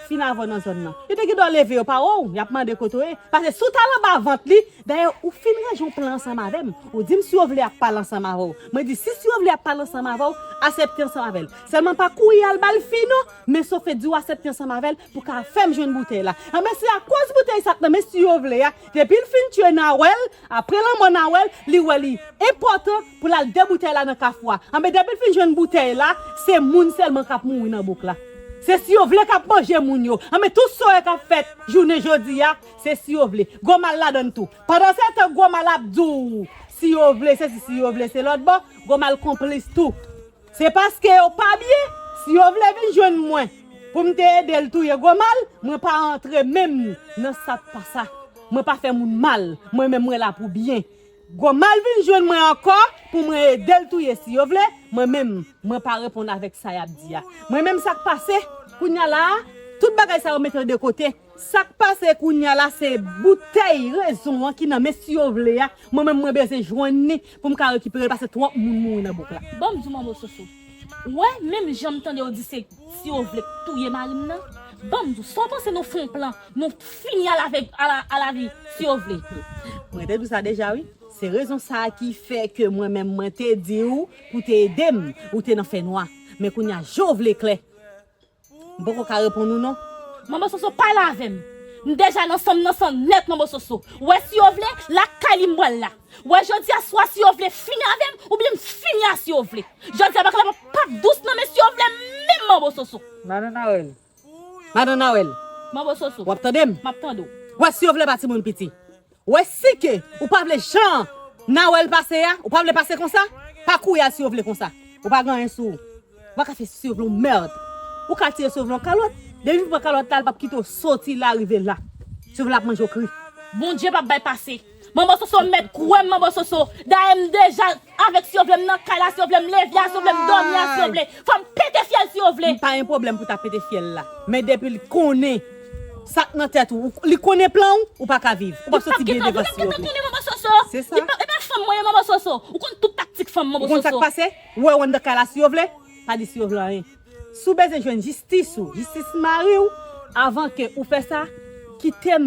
fin avè w nan zòn nan. Yo te gen dwa leve yo pa wè w, y ap mande kote w ye. Paske si w t al anba vant li, dayè, ou fin ranje yon plan ansanm avè m. Ou di m Siyovle ap pale ansanm avè w. Mwen di, si Siyovle ap pale ansanm avè w, asèpte ansanm avè l. Sèlman pa kouri al ba l fi non, men sofe di w asèpte ansanm avè l pou ka fè m jwenn boutèy la. Anben, se akoz boutèy sa k nan men Siyovle a, depi l fin tiye Nawèl, apre lanmò Nawèl, li wè li enpòtan pou l al de boutèy la nan kafou a. Anben, depi l fin jwenn boutèy la, se moun sèlman k ap mouri nan bouk la. Se Siyovle k ap manje moun yo. Anben, tout sa w wè k ap fèt jounen jodi a, se Siyovle. Gwomal ladann tou. Pandansetan, Gwomal ap di w Siyovle sesi, Siyovle se lòtbò, Gwomal konplis tou. Se paske yo pa byen. Si yo vle vin jwenn mwen pou m te ede l touye Gwomal, mwen pa antre menm nan sa k pa sa. Mwen pa fè moun mal, mwen menm mwen la pou byen. Gwomal vin jwenn mwen ankò pou mwen ede l touye si yo vle, mwen menm, mwen pa reponn avèk sa y ap di a. Mwen menm sa k pase, kounye a la a, tout bagay sa yo mete yo de kote. Sa k pase kounye a la se boutèy rezon an ki nan men si yo vle a. Mwen menm mwen bezwen jwenn li pou m ka rekipere l paske twòp moun mouri nan bouk la. Ban m di w manbo Soso. Ou wè, menm jan m tande yo di se si yo vle k touye mari m nan. Ban m di w, sa w panse nou fè yon plan, nou fini a la, a la, a lavi si yo vle. Mwen te di w sa deja wi. Se rezon sa a ki fè ke mwen menm mwen te di w pou te ede m, ou te nan fènwa. Men kounye a je w vle klè. M poko ka reponn ou non. Manbo Soso, pale avè m. M deja nan san m nan san nèt, Manbo Soso. Wè si yo vle, lakay li m pral la. Wè jodi a swa si yo vle fini avè m, oubyen m fini a si yo vle. Jodi a bagay la p ap dous nan men si yo vle menm, Manbo Soso. Madan Nawèl. Madan Nawèl. Manbo Soso. W ap tande m? M ap tande w. Wè si yo vle pa timoun piti. Wè si ke ou pa vle jan Nawèl pase a, ou pa vle pase konsa, pa kouri al si yo vle konsa. Ou pa gen anyen sou ou. Ou pa ka fè si yo vle yon mèd. Ou ka tire si yo vle yon kalòt. Depi w pran kalòt la, l p ap kite w soti la rive la. Si yo vle ap manje w kri. Bondye p ap bay pase. Manbo Soso, mèt kwè m, Manbo Soso. Dayè m deja avèk si yo vle m nan kay la, si yo vle m leve a, si yo vle m dòmi a, si yo vle. Fò m pete fyèl si yo vle. M pa gen pwoblèm pou ta pete fyèl la. Men depi l konnen sa k nan tèt ou, ou- li konnen plan ou, ou pa ka viv. Ou p ap soti byen devan si yo vle. Se sa. Li pa, e pa fanm mwen ye, Manbo Soso. Ou konn tout taktik fanm, Manbo Soso. Ou konn sa k pase? Ou wè w anndan kay la si yo vle, pa di si yo vle anyen. Si w bezwen jwenn jistis ou, jistis mari w, avan ke ou fè sa, kite m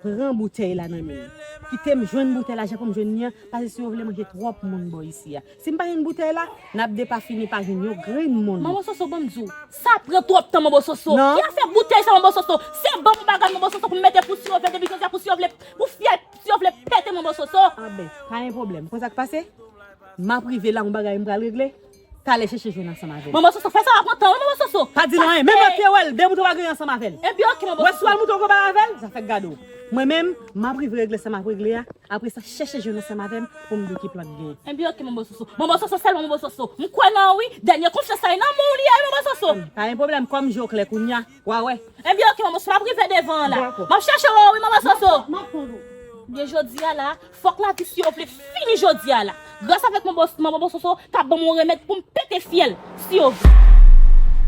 pran boutèy la nan men l. Kite m jwenn boutèy la, jan pou m jwenn li an, paske si yo vle manje twòp moun bò isi a. Si m pa jwenn boutèy la, n ap depafini pa jwenn yon grenn moun. Manbo Soso, ban m di w, sa pran twòp tan, Manbo Soso. Non. Ki afè boutèy sa, Manbo Soso? Se ban m yon bagay, Manbo Soso, pou m mete pou si yo vle, depi jodi a pou si yo vle, pou fyèl si yo vle pete, Manbo Soso. Anben, pa gen pwoblèm. Konn sa k pase? M ap rive la, yon bagay m pral regle. Talè chèche jwenn ansanm avè l. Manbo Soso, fè sa pa pran tan, wi, Manbo Soso. Pa di l anyen. Menm lè w te wè l, de bout ou pa gen ansanm avè l. Ebyen, oke, Manbo Soso. Wè si w al moute yon konba avè l, zafè k gade w. Mwen menm, m ap rive regle sa m ap regle a. Apre sa, chèche jwenn ansanm avè m pou m di w ki plan k genyen. Ebyen, oke, Manbo Soso. Manbo Soso, sèlman Manbo Soso. M kwè nan ou, wi. Dènye konfyans sa, e nan men w li ye, wi, Manbo Soso. Pa gen pwoblèm, kòm je w klè kounye a, w a wè. Ebyen, oke, Manbo Soso, m ap rive devan an la. Dakò. M ap chèche w, wi, Manbo Soso. M ap tann ou. Ebyen, jodi a la, fòk lavi si yo vle fini jodi a la. Gras avèk Manbo, Manbo Soso, t ap ban m yon remèd pou m pete fyèl, si yo vle.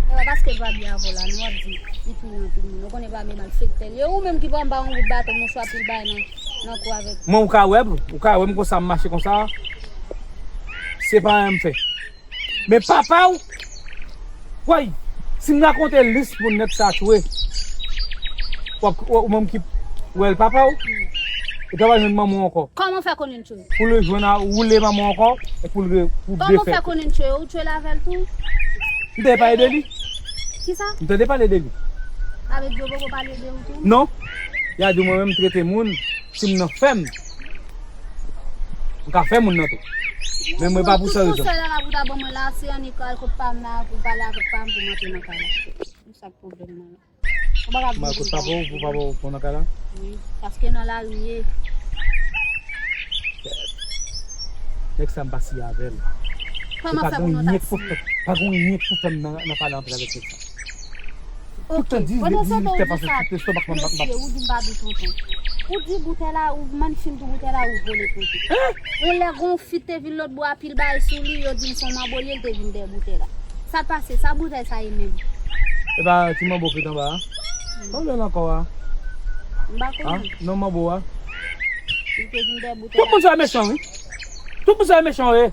E pa paske l pa byen avè w la, non, w ap di, li touye anpil moun. Ou konnen pa menm malfektè l ye. Ou menm ki pran ba yon gout baton, mouchwa pil bay nan, nan kou avèk. Mwen, ou ka wè m, ou ka wè m konsa, m mache konsa. Se pa anyen m fè. Men papa w, woy, si m rakonte lis pou nèg sa tou, w ap, ou, ou menm ki wè l papa w, ou ta pa jwenn manman w ankò. Kòman w fè konnen l tchwe? Pou l jwenn a woule manman w ankò, e pou l re-, pou defèt. Kòman w fè konnen l tchwe? Ou tchwe l avè l tou? M te pale de li. Kisa? M tande pale de li. Sa vle di yo poko pale de ou tou? Non. Y a di mwen menm m trete moun, si m nan fè m, m ka fè moun nan tou. Men mwen pa pou sa rezon. Tout konsèy la la pou ta ban mwen la, se annik al kot pa m la, pou pale avèk pa m, pou m antre nan kay la. Se sa k pwoblèm nan la. Ou pa ka vin. Mwen kot papa w, pou papa w, pou nan kay la? Wi, paske nan lari ye. Nèg sa m pa siye avè l. Kòman fè pou nou ta siye? Pa gen anyen k pou fè m nan, nan pale anpil avèk nèg sa. Tout tan di, di, di, fè pase tout estomak mwen, mwen, mwen. Mesye, ou di m pa dwe tonton. Ou di boutèy la, ou mann fim tou boutèy la, ou vole tonton. Yon lè gon fi te vin lòt bò a pil bagay sou li, yo di m se yon manbo li ye, l te vin dèyè boutèy la. Sa pase, sa boutèy sa ye menm? E pa ti manbo ki t anba a? Sa w lè l ankò a? M pa konnen. Non, manbo a. Li te vin dèyè boutèy la. Tout moun sa mechan, wi. Tout moun sa mechan, wi.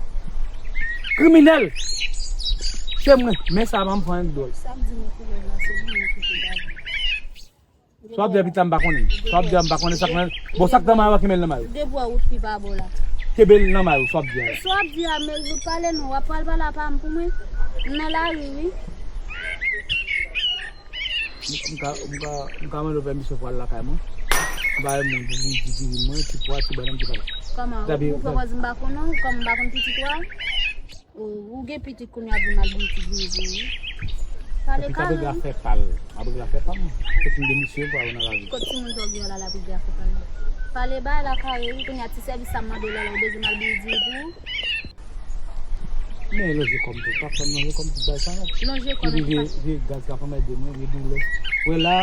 Kriminèl. Se mwen. Men sa pa m pran dwòl. Sa m di nou koulè la, se li menm ki te gade. Sa w ap di a pita m pa konnen. Sa w ap di a m pa konnen sa k nan. Bon, sa k nan may ou a, kenbe l nan may ou. Depi w wè wout pi pa bon la. Kenbe l nan may ou, sa w ap di a. Sa w ap di a, men ou pale non, w ap pral pale apa m pou mwen? M nan lari, wi. M, m ka, m ka, m ka mande w pèmisyon pou al lakay mwen. M pa wè moun pou bouyi diri mwen, ti pwa, ti bannann, ti pata. Kòman? Ou poko di m pa konnen w, kòm m pa konn pitit ou a? Ou, ou gen pitit kounye a pou m al bouyi ti diri pou ou. Pale kare wi. Epi m ap regle afè pa l. M ap regle afè pa m. Fòk m demisyon pou al nan lavi. Kot timoun sa w gen yo la, l ap regle afè pa l la. Pale bay la kare wi, kounye a ti sèvis sa m mande w la, la ou bezwen m al bouyi diri pou ou? Men lonje kò m tou, pa fè m lonje kò m tout bagay sa non. Lonje kò m. Epi vye, vye gaz k ap anmède mwen, vye doulè. Wè la,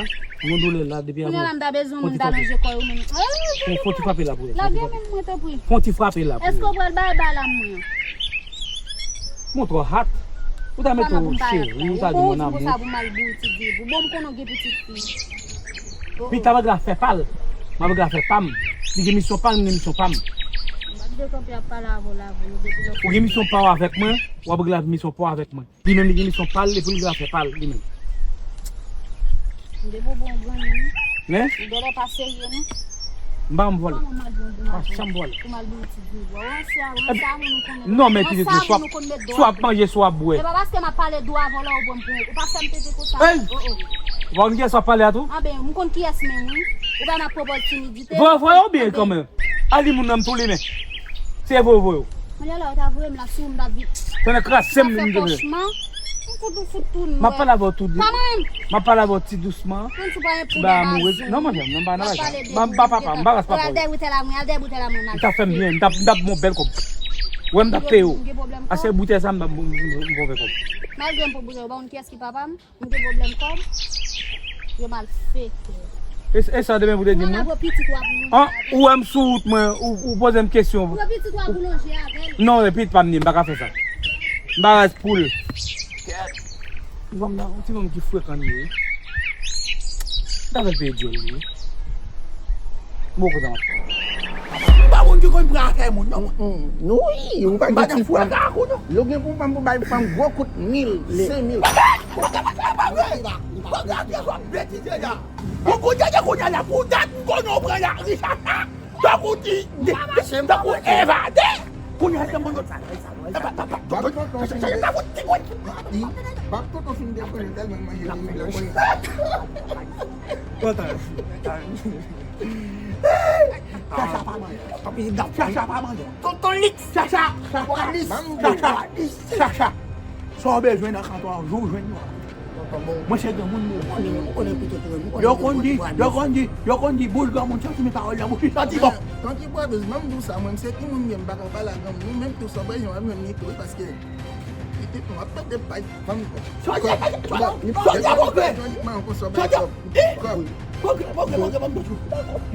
yon doulè la depi avan. Kounye a la m ta bezwen moun ta lonje kò yo menm. Fon, fon ti frape la pou wè. Lage men mwen tanpri. Fon ti frape la pou wè. Èske w pral bay bay la mwen? Mon twò hat. Ou ta mete w cheri, ou ta di mon amour. Ou bon pou m sa pou m al bouri ti djib. Ou bon m konnen w gen pitit fi. Pita m ap fè pa l. M ap fè pa m. Li gen misyon pa l, mwen gen misyon pa m. M ap dekanpe ap pale avè w la, avè w depi lòt. Ou gen misyon pa w avèk mwen, w ap regle misyon pa w avèk mwen. Li menm li gen misyon pa l, epi li gen afè pa l, li menm. M te bon bon granmoun. Men? Ou genlè pa serye non. M pa janm vòlè. Kòman m ap di w pou m al, pa janm vòlè. Pou m al bouri ti djib? Ou wè se a, wè sa moun nou konnen. Non, men pitit mwen, swa, swa ap manje, swa ap bwè. E pa paske m ap pale dou avè w la ou pran m pou, ou pa fè m pete konsa. Ey! Oh, oh. Ou pa konn kiyès w ap pale a tou? Anben, m konn kiyès menm wi. Ou pa nan pwopo timidite. Voye, voye w byen kanmenm. Ali moun nan m tou li men. Se voye, voye w. Mwen la, ou ta voye m la sou m ta vi. Tande kraze m, m te vle. M fout ou fout tou nwè. M ap pale avè w tou dous. Pa manyen m. M ap pale avè w ti dousman. Konn sou pa yon poud a bazou. Non, manje m, non, m pa nan bagay sa. M pa papa, m pa ras papa. Al dèyè boutèy la mwen, al dèyè boutèy la mwen, m al. Ou ta fè m byen, m t ap, m t ap bon bèl kòb. Wè m t ap peye w. M gen pwoblèm kòb. Ase boutèy sa m t ap bon, bon, bon, bon, bon. Malgre m pran boutèy, ou pa konn kiyès ki papa m? M gen pwoblèm kòb, yo malfektè. E, e sa demen pou te di mwen? Ou wè m sou wout mwen, ou, ou poze m kesyon. Pou pitit w ap boulanje avè l. Non, e pitit pa m ni, m pa ka fè sa. M pa raz poul. Ti fanm nan, ti fanm ki frekan li ye. M ta fè l peye dyòl li. Bon, kote m ap fè. M pa moun ki konn pran afè moun, non. Mm, mm. Wi, ou pa gen ti fanm. Lè w gen pou fanm pou bay fanm gwo kout mil, senk mil. Ou koute de kounye a la, pou dat m konnen w pran lari sa. Tankou ti, tankou evade. Kounye a se moun lòt sa. Bab tonton fin dekonnen tèlman manje li menm lè konnen. Kontan. Chacha pa manje. Chacha pa manje. Tonton Lix. Chacha. Chacha. Chacha. Chacha. Sa w bezwen nan kanton an, jou w jwenn yo. Mwen se granmoun mwen. Yo konn di, yo konn di, yo konn di, bouch granmoun santi men pawòl nan bouch li santi bon. Tanki pwèbez, mwen m di w sa, mwen m se timoun, men m pa ka pale ak granmoun, menm tou sa w bezwen wè m jwenn li tou, paske pitit nou ap mande bay fanm kòb. Sòtye, sòtye, sòtye, pwogrè. Sòtye, pwogrè, pwogrè, pwogrè, pwogrè.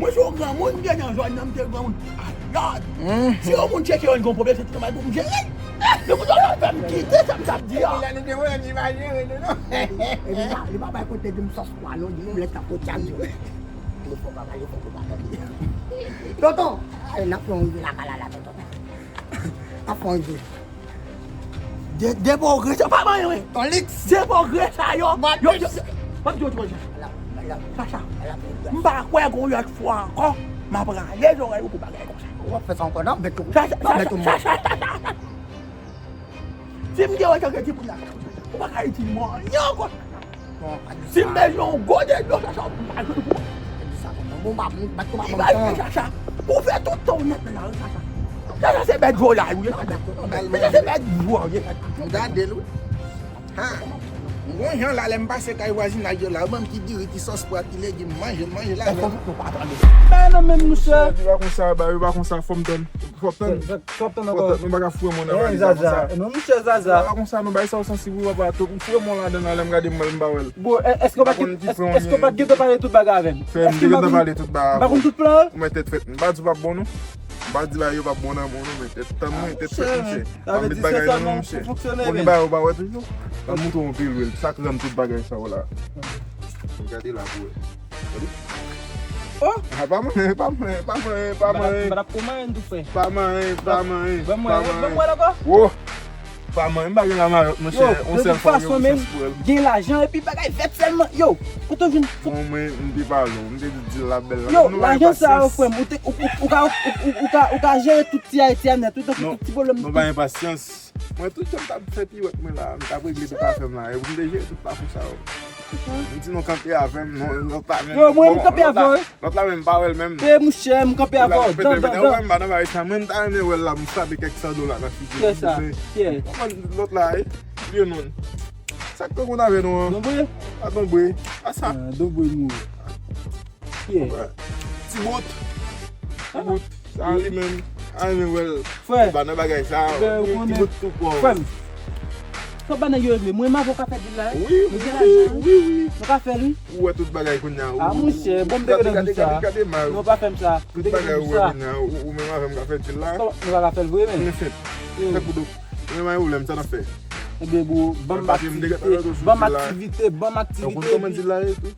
Mwen se yon granmoun, m te nan zòn nan, m te granmoun. Ayayay! Si yon moun tcheke yon gon pwoblèm, se ti nòmal pou m jere l. Men kounye a w fè m kite sa m t ap di a. Epi lè nou te wè, li pa jere nou, non. Epi sa, li pa bay kote di m sòs pwa non, di m lè t ap kote a di. Li fò pa pale, fò pa tande. Tonton, ay, n ap fè yon rive lakay la, la, tonton. N ap fè yon rive. De, de pwogrè sa pa manyen, wi. Ton Lix. De pwogrè sa yo. Yo, yo, yo. Chacha. M pa kwè gon lòt fwa ankò. M ap rale zòrèy ou pou bagay konsa. W ap fè sa ankò, n ap bèt ou. Chacha, chacha, chacha, chacha. Si m te wè tanke ti moun la, ou pa ka itil mwen anyen ankò. Si m bezwen yon gode dlo, Chacha, m pa jwenn pou ou. Di sa tonton. Bon, m pa, m pa, m pa, m pa. Chacha, ou fè tout tan w nèt nan lari, Chacha. Chacha se bèt volay ou ye, Chacha. Chacha se bèt vwòl ou ye, Chacha. M gade l, wi. Ha. M gon jan la, lè m pase kay vwazinay yo la, yo ban m ti diri, ti sòs pwa, ti legim, manje, manje la. Men non, men mouche. Li pa konsa, ba, li pa konsa, fò m tann. Fò m tann. Fò m tann ankò. Nou pa ka foure moun nan valiz la konsa. Non, mouche Zaza. Li pa konsa, non, bagay sa yo sansib, wi, papa. Tou, foure moun ladan la, lè m gade m wè l, m pa wè l. Bon, èske w pa t gen, èske w pa t gen tan pale tout bagay avè m? Frè m, m te gen tan pale tout bagay avè w. M pa konn tout plan yo? Ou mèt tèt fèt. M pa di w p ap bon, non. M pa di bagay yo p ap bon nan men w, non, men tèt tann mwen, tèt fèt, mouche. M ap met bagay nan men w, mouche. Bon, men bagay yo pa wè toujou. M ap montre w anpil, wi. Sa k rann tout bagay sa yo la. Gade la pou wè. Gade. Oh! Ah, pa manyen, pa manyen, pa manyen, pa manyen. M pa t ap pou manyen tou, frè. Pa manyen, pa manyen, pa manyen. Ban m wè l ankò. Wo! Pa manyen, m pa gen lamayòt, monchè. Yon sèl fwa, m gen yon chans pou wè l. Gen lajan epi bagay vèt sèlman. Yo, kote w jwenn? Bon, mwen, m te pale w, m te di, di l la bèl la. Yo, lajan sa yo, frè m, ou te, ou, ou, ou ka, ou, ou, ou ka, ou ka jere tout ti Ayiti a nèt, ou tankou tout ti pwoblèm. Non, pa gen pasyans. Mwen tout jan m t ap fè piwèt mwen la, m t ap regle tout afè m la, epi m te jere tout pafou sa yo. M di nou kanpe avè m, non, lòt la menm. Yo, mwen, m kanpe avè w, wi. Lòt la menm, m pa wè l menm. E, mouche, m kanpe avè w. Dan, dan, dan. Mwen, m pa nan bagay sa, mwen, m ta renmen wè l la, m frape kèk san dola nan figi l. Kiyès sa? Kiyès? Lòt la, wi. Li non. Sa k pran kont avè nou an? Donbwe? A donbwe. A sa. Ah, donbwe mouri. Ti bout. Ti bout. Sa li menm. A, men wè l. Frè. Ou pa nan bagay sa. Ti bout tou pòv. Frè m. Kòb ba nèg yo regle. Mwen menm avè w ka fè dil la, wi. Wi, nou gen lajan, wi, wi, wi. Nou ka fè l, wi. Ou wè tout bagay kounye a. Ah, monchè, bon, m te gen dout sa. Gade, gade, gade mal. Non, pa fè m sa. Tout bagay ou wè kounye a, ou, ou menm avè m ka fè dil la. Kòman nou pa ka fè l vre, men? Mwen fèt. Fèt pou do. Mwen menm, ou lè m sa n ap fè. Ebyen, bro, ban m aktivite, ban m aktivite, ban m aktivite. Ou konn kòman dil la ye tou?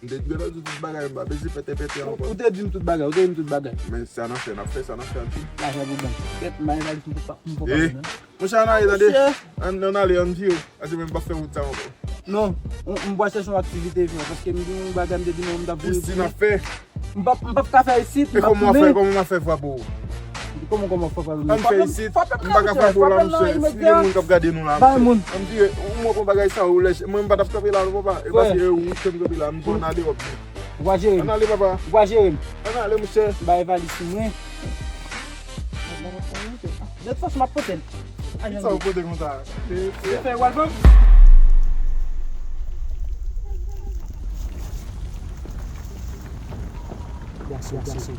M te di w tout bagay, m pa bezwen pete pete ankò. Ou te di m tout bagay, ou te di m tout bagay. Men sa n ap fè, n ap fè sa n ap fè a tou. Lajan pou ban. Kèt, m pa gen lajan pou pa, m pou pa. Eh, non. Monchè, ann ale, tande. Monchè. Ann, ann ale, ann vire. Paske mwen m p ap fè wout sa ankò. Non, m, m pral chèche yon aktivite, frè, paske m gen yon bagay m te di nou m t ap voye. Isit n ap fè. M p ap, m p ap ka fè isit, m p ap tounen. E kòman w ap fè, kòman w ap fè frape w? Kòman, kòman fè frape w? Ann fè isit, m pa ka frape w la, monchè. Si gen moun k ap gade nou la, monchè. Ann vire, ou mwen pran bagay sa, ou lèche. Mwen m pa t ap kanpe la, non, papa. E paske e ou k fè m kanpe la, m di w ann ale, w ap di. Ou pa jere m. Ann ale, papa. Ou pa jere m. Ann ale, monchè. Bay valiz sou mwen. De tout fason, m ap pote l. Kisa ou pote konsa? Se, se fè w al ban m? Gason, gason.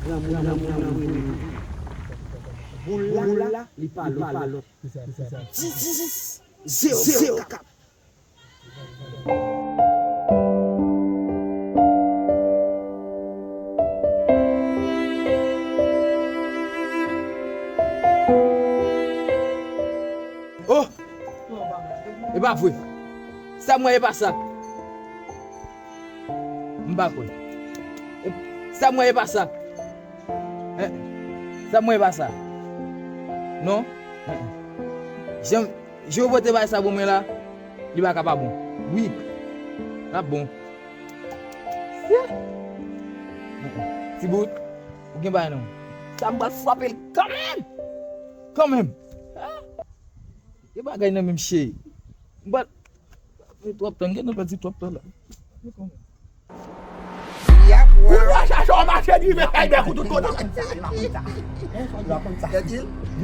Granmoun, granmoun, granmoun. Boul la, li pa lòt. Dis, dis, zewo, zewo, kat. Oh! E pa vre. Sa m wè e pa sa. M pa kwè. E, sa m wè e pa sa. Eh, sa m wè e pa sa. Non. Eh, eh. Jan, jan yo pote bagay sa pou mwen la, li pa ka pa bon. Wi. L ap bon. Eh, eh. Ti bout, ou gen bagay non. Sa m pral frape l kanmenm. Kanmenm. Ah. Gen bagay nan menm cheri. M pral Fè twòp tan, gen nan pèdi twòp tan la. Kounye a chache w mache rive fè bèk ou tout kote.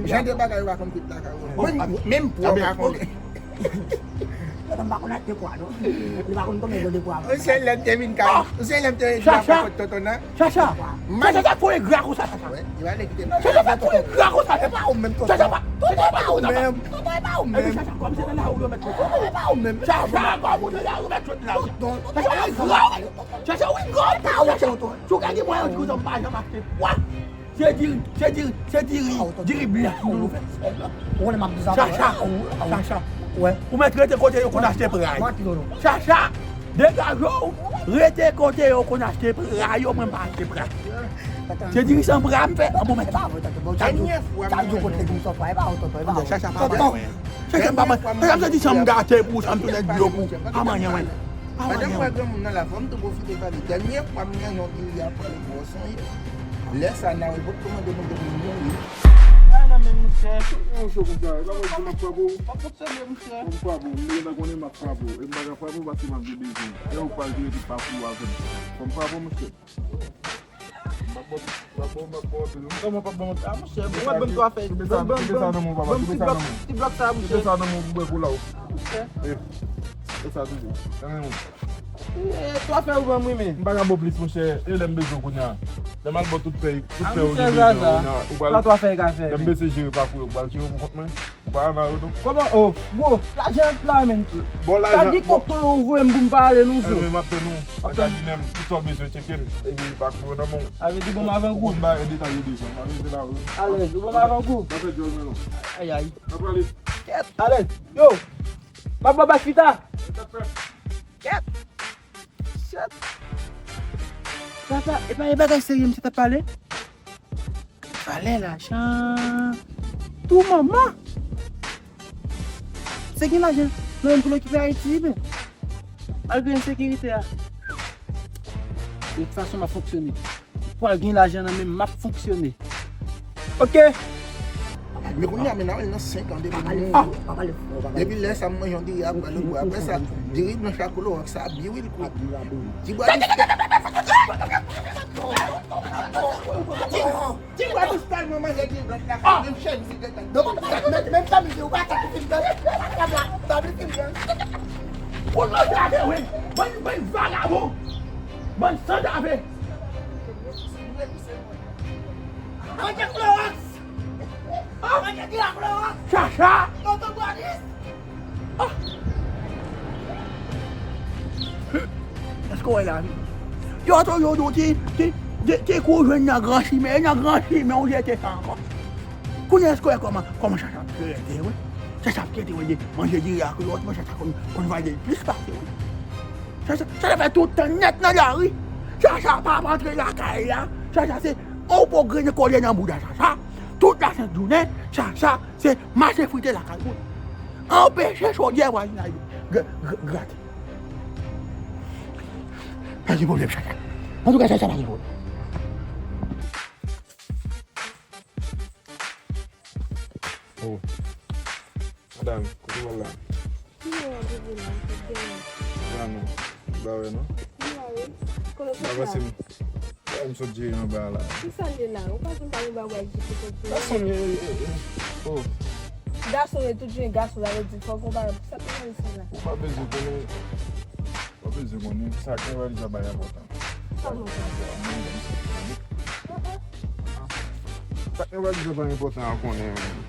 Jan de bagay ou rakonte tout la ka wè. Menm pou w pa konnen. Tòtò m pa konn achte pwa non. Li pa konn konbyen gwo de pwa. Ou se lè m te vin ka. Ou se lè m te vin ka fè kot tonton nan. Chacha! Chacha, sa fò engra konsa, Chacha. Chacha, sa fò engra konsa, Chacha. Chacha, pa, Chacha, pa ou menm. Tonton, e pa ou menm. Epi Chacha, kòm se nan lari ou mèt sot la. Tonton, e pa ou menm. Chacha, kòm se nan lari ou mèt sot la. Tonton, Chacha, ou engra. Chacha, ou engra. Chacha, si w ka gen mwayen di kouzan m pa janm achte pwa. Se diri, se diri, se diri, diri blan ki nou fè. Ou konnen m ap di sa. Chacha, Chacha. Ou mèt rete kote yo konn achte pray. Chacha, degaje w, rete kote yo konn achte pray yo, mwen m pa achte pray. Se diri san pray m fè, an bon mèt. Dènyè fwa m wè nou. Chacha, pa bay. Chacha, m pa bay. Chacha, m santi san m gate pou ou, san m tounen dlo pou ou. Pa manyen mwen. Pandan m wè granmoun nan la, fò m tou pwofite pale. Dènyè fwa m nan yon diri a pale pou w sonje. Lè sa a, Nawi potko mande mwen depi m mouri. Ay nan men monchè. Yon cho konsa, e pa mwen ki m ap frape w. Pa fonksyone monchè. Fò m frape w, m gentan konnen m ap frape w. E m pa ka frape w paske m ap gen bezwen. E ou k pral jere tout pakou avè m. Fò m frape w monchè. M ap ba w, m ap ba w, m ap ba w anpil wi. Kòman w p ap ban m anpil? Ah monchè, ou mèt ban m twa fèy. Koupe sa, koupe sa nan men w papa, koupe sa nan men w. Ti blòk sa monchè. Koupe sa nan men w pou bwè kola w. Ah monchè. E, e sa toujou. Nan men w. Eh, twa fèy ou ban m wi men. M pa ka ba w plis monchè, e lè m bezwen w kounye a. Lè m al ba w tout fèy, tout fèy ou gen bezwen kounye a, ou pral. Sa twa fèy ka fè? Lè m bezwen jere pakou yo, ou pral jere w pou kont mwen. Ou pa nan yo non. Kòman? Oh, bro, lajan la menm. Bon, lajan. Sa di tonton ou voye m pou m pa ale non, zo. Ebyen m ap tann ou. An ka di menm, tout sa w bezwen tcheke m. Epi pakou yo nan men w. Sa vle di bon m avan gou. Ou konn bagay detay yo deja. M ap rete la wi. Alèz, ou bon m avan gou. N ap fè djòl men non. Ay ay. N ap prale. Kèt. Alèz. Yo. M ap ba bas pita. Kèt. Shit. Papa, e pa e bagay serye misye t ap pale. Valè lajan. Tou manman. Se gen lajan nan menm pou l okipe Ayiti, men. Malgre ensekirite a. De tout fason, m ap fonksyone. Pral gen lajan nan men m, m ap fonksyone. Oke. Men kounye a, men n ap nan senk an depi nou mouri. Depi lè sa, m manje yon diri a bwa, lòt bwa. Apre sa, diri blanch a kolorant sa, biwil kou. Ti bwa. Ti bwa dous tèlman manje diri blanch la, menm chemiz li gentan. Donk, menm, menm chemiz li, ou pa tande fin dan. Tab la, tab li fin dan. Ou manje avè, wi. Bann, bann vagabon. Bann sandave. Manje klowòks. Mwen te di la flora. Chacha. Tonton Bradis. Ah. Èske w wè la wi? Yo, to, yo, yo, te, te, te, te kou jwenn nan gran chimen, nan gran chimen, ou jete sa ankò. Kounye a, èske w wè kòman, kòman Chacha ap trete, wi? Chacha ap trete, wi, de manje diri ak lòt, mwen Chacha konn, konn vale l plis pase, wi. Chacha, Chacha fè tout tan nèt nan lari. Chacha pa ap antre lakay la. Chacha se on po grenn kole nan bouda Chacha. Tout lasent jounen, Chacha se mache frite lakay moun. Anpeche chodyè vwazinay yo gr-, gr-, grate. Pa gen pwoblèm, Chacha. Antouka, Chacha pa gen pwoblèm. Oh. Madanm, kote w al la? Ki mwen ap rete la, kote w? La non. M pa wè non. M pa wè. Kote w sot la? M pa panse m, m sot jere anba la. Ki sa l ye la? Ou pa di m pa gen bagay di kote w ye. Gason, eh, eh, eh. Oh. Gason ye tout jan gason, sa vle di fòk ou pa sa ki nan sa la. Ou pa bezwen konnen. Ou pa bezwen konnen. Sa k nan valiz la pa enpòtan. Kòman sa? Sa k nan valiz la pa enpòtan a konnen, menm.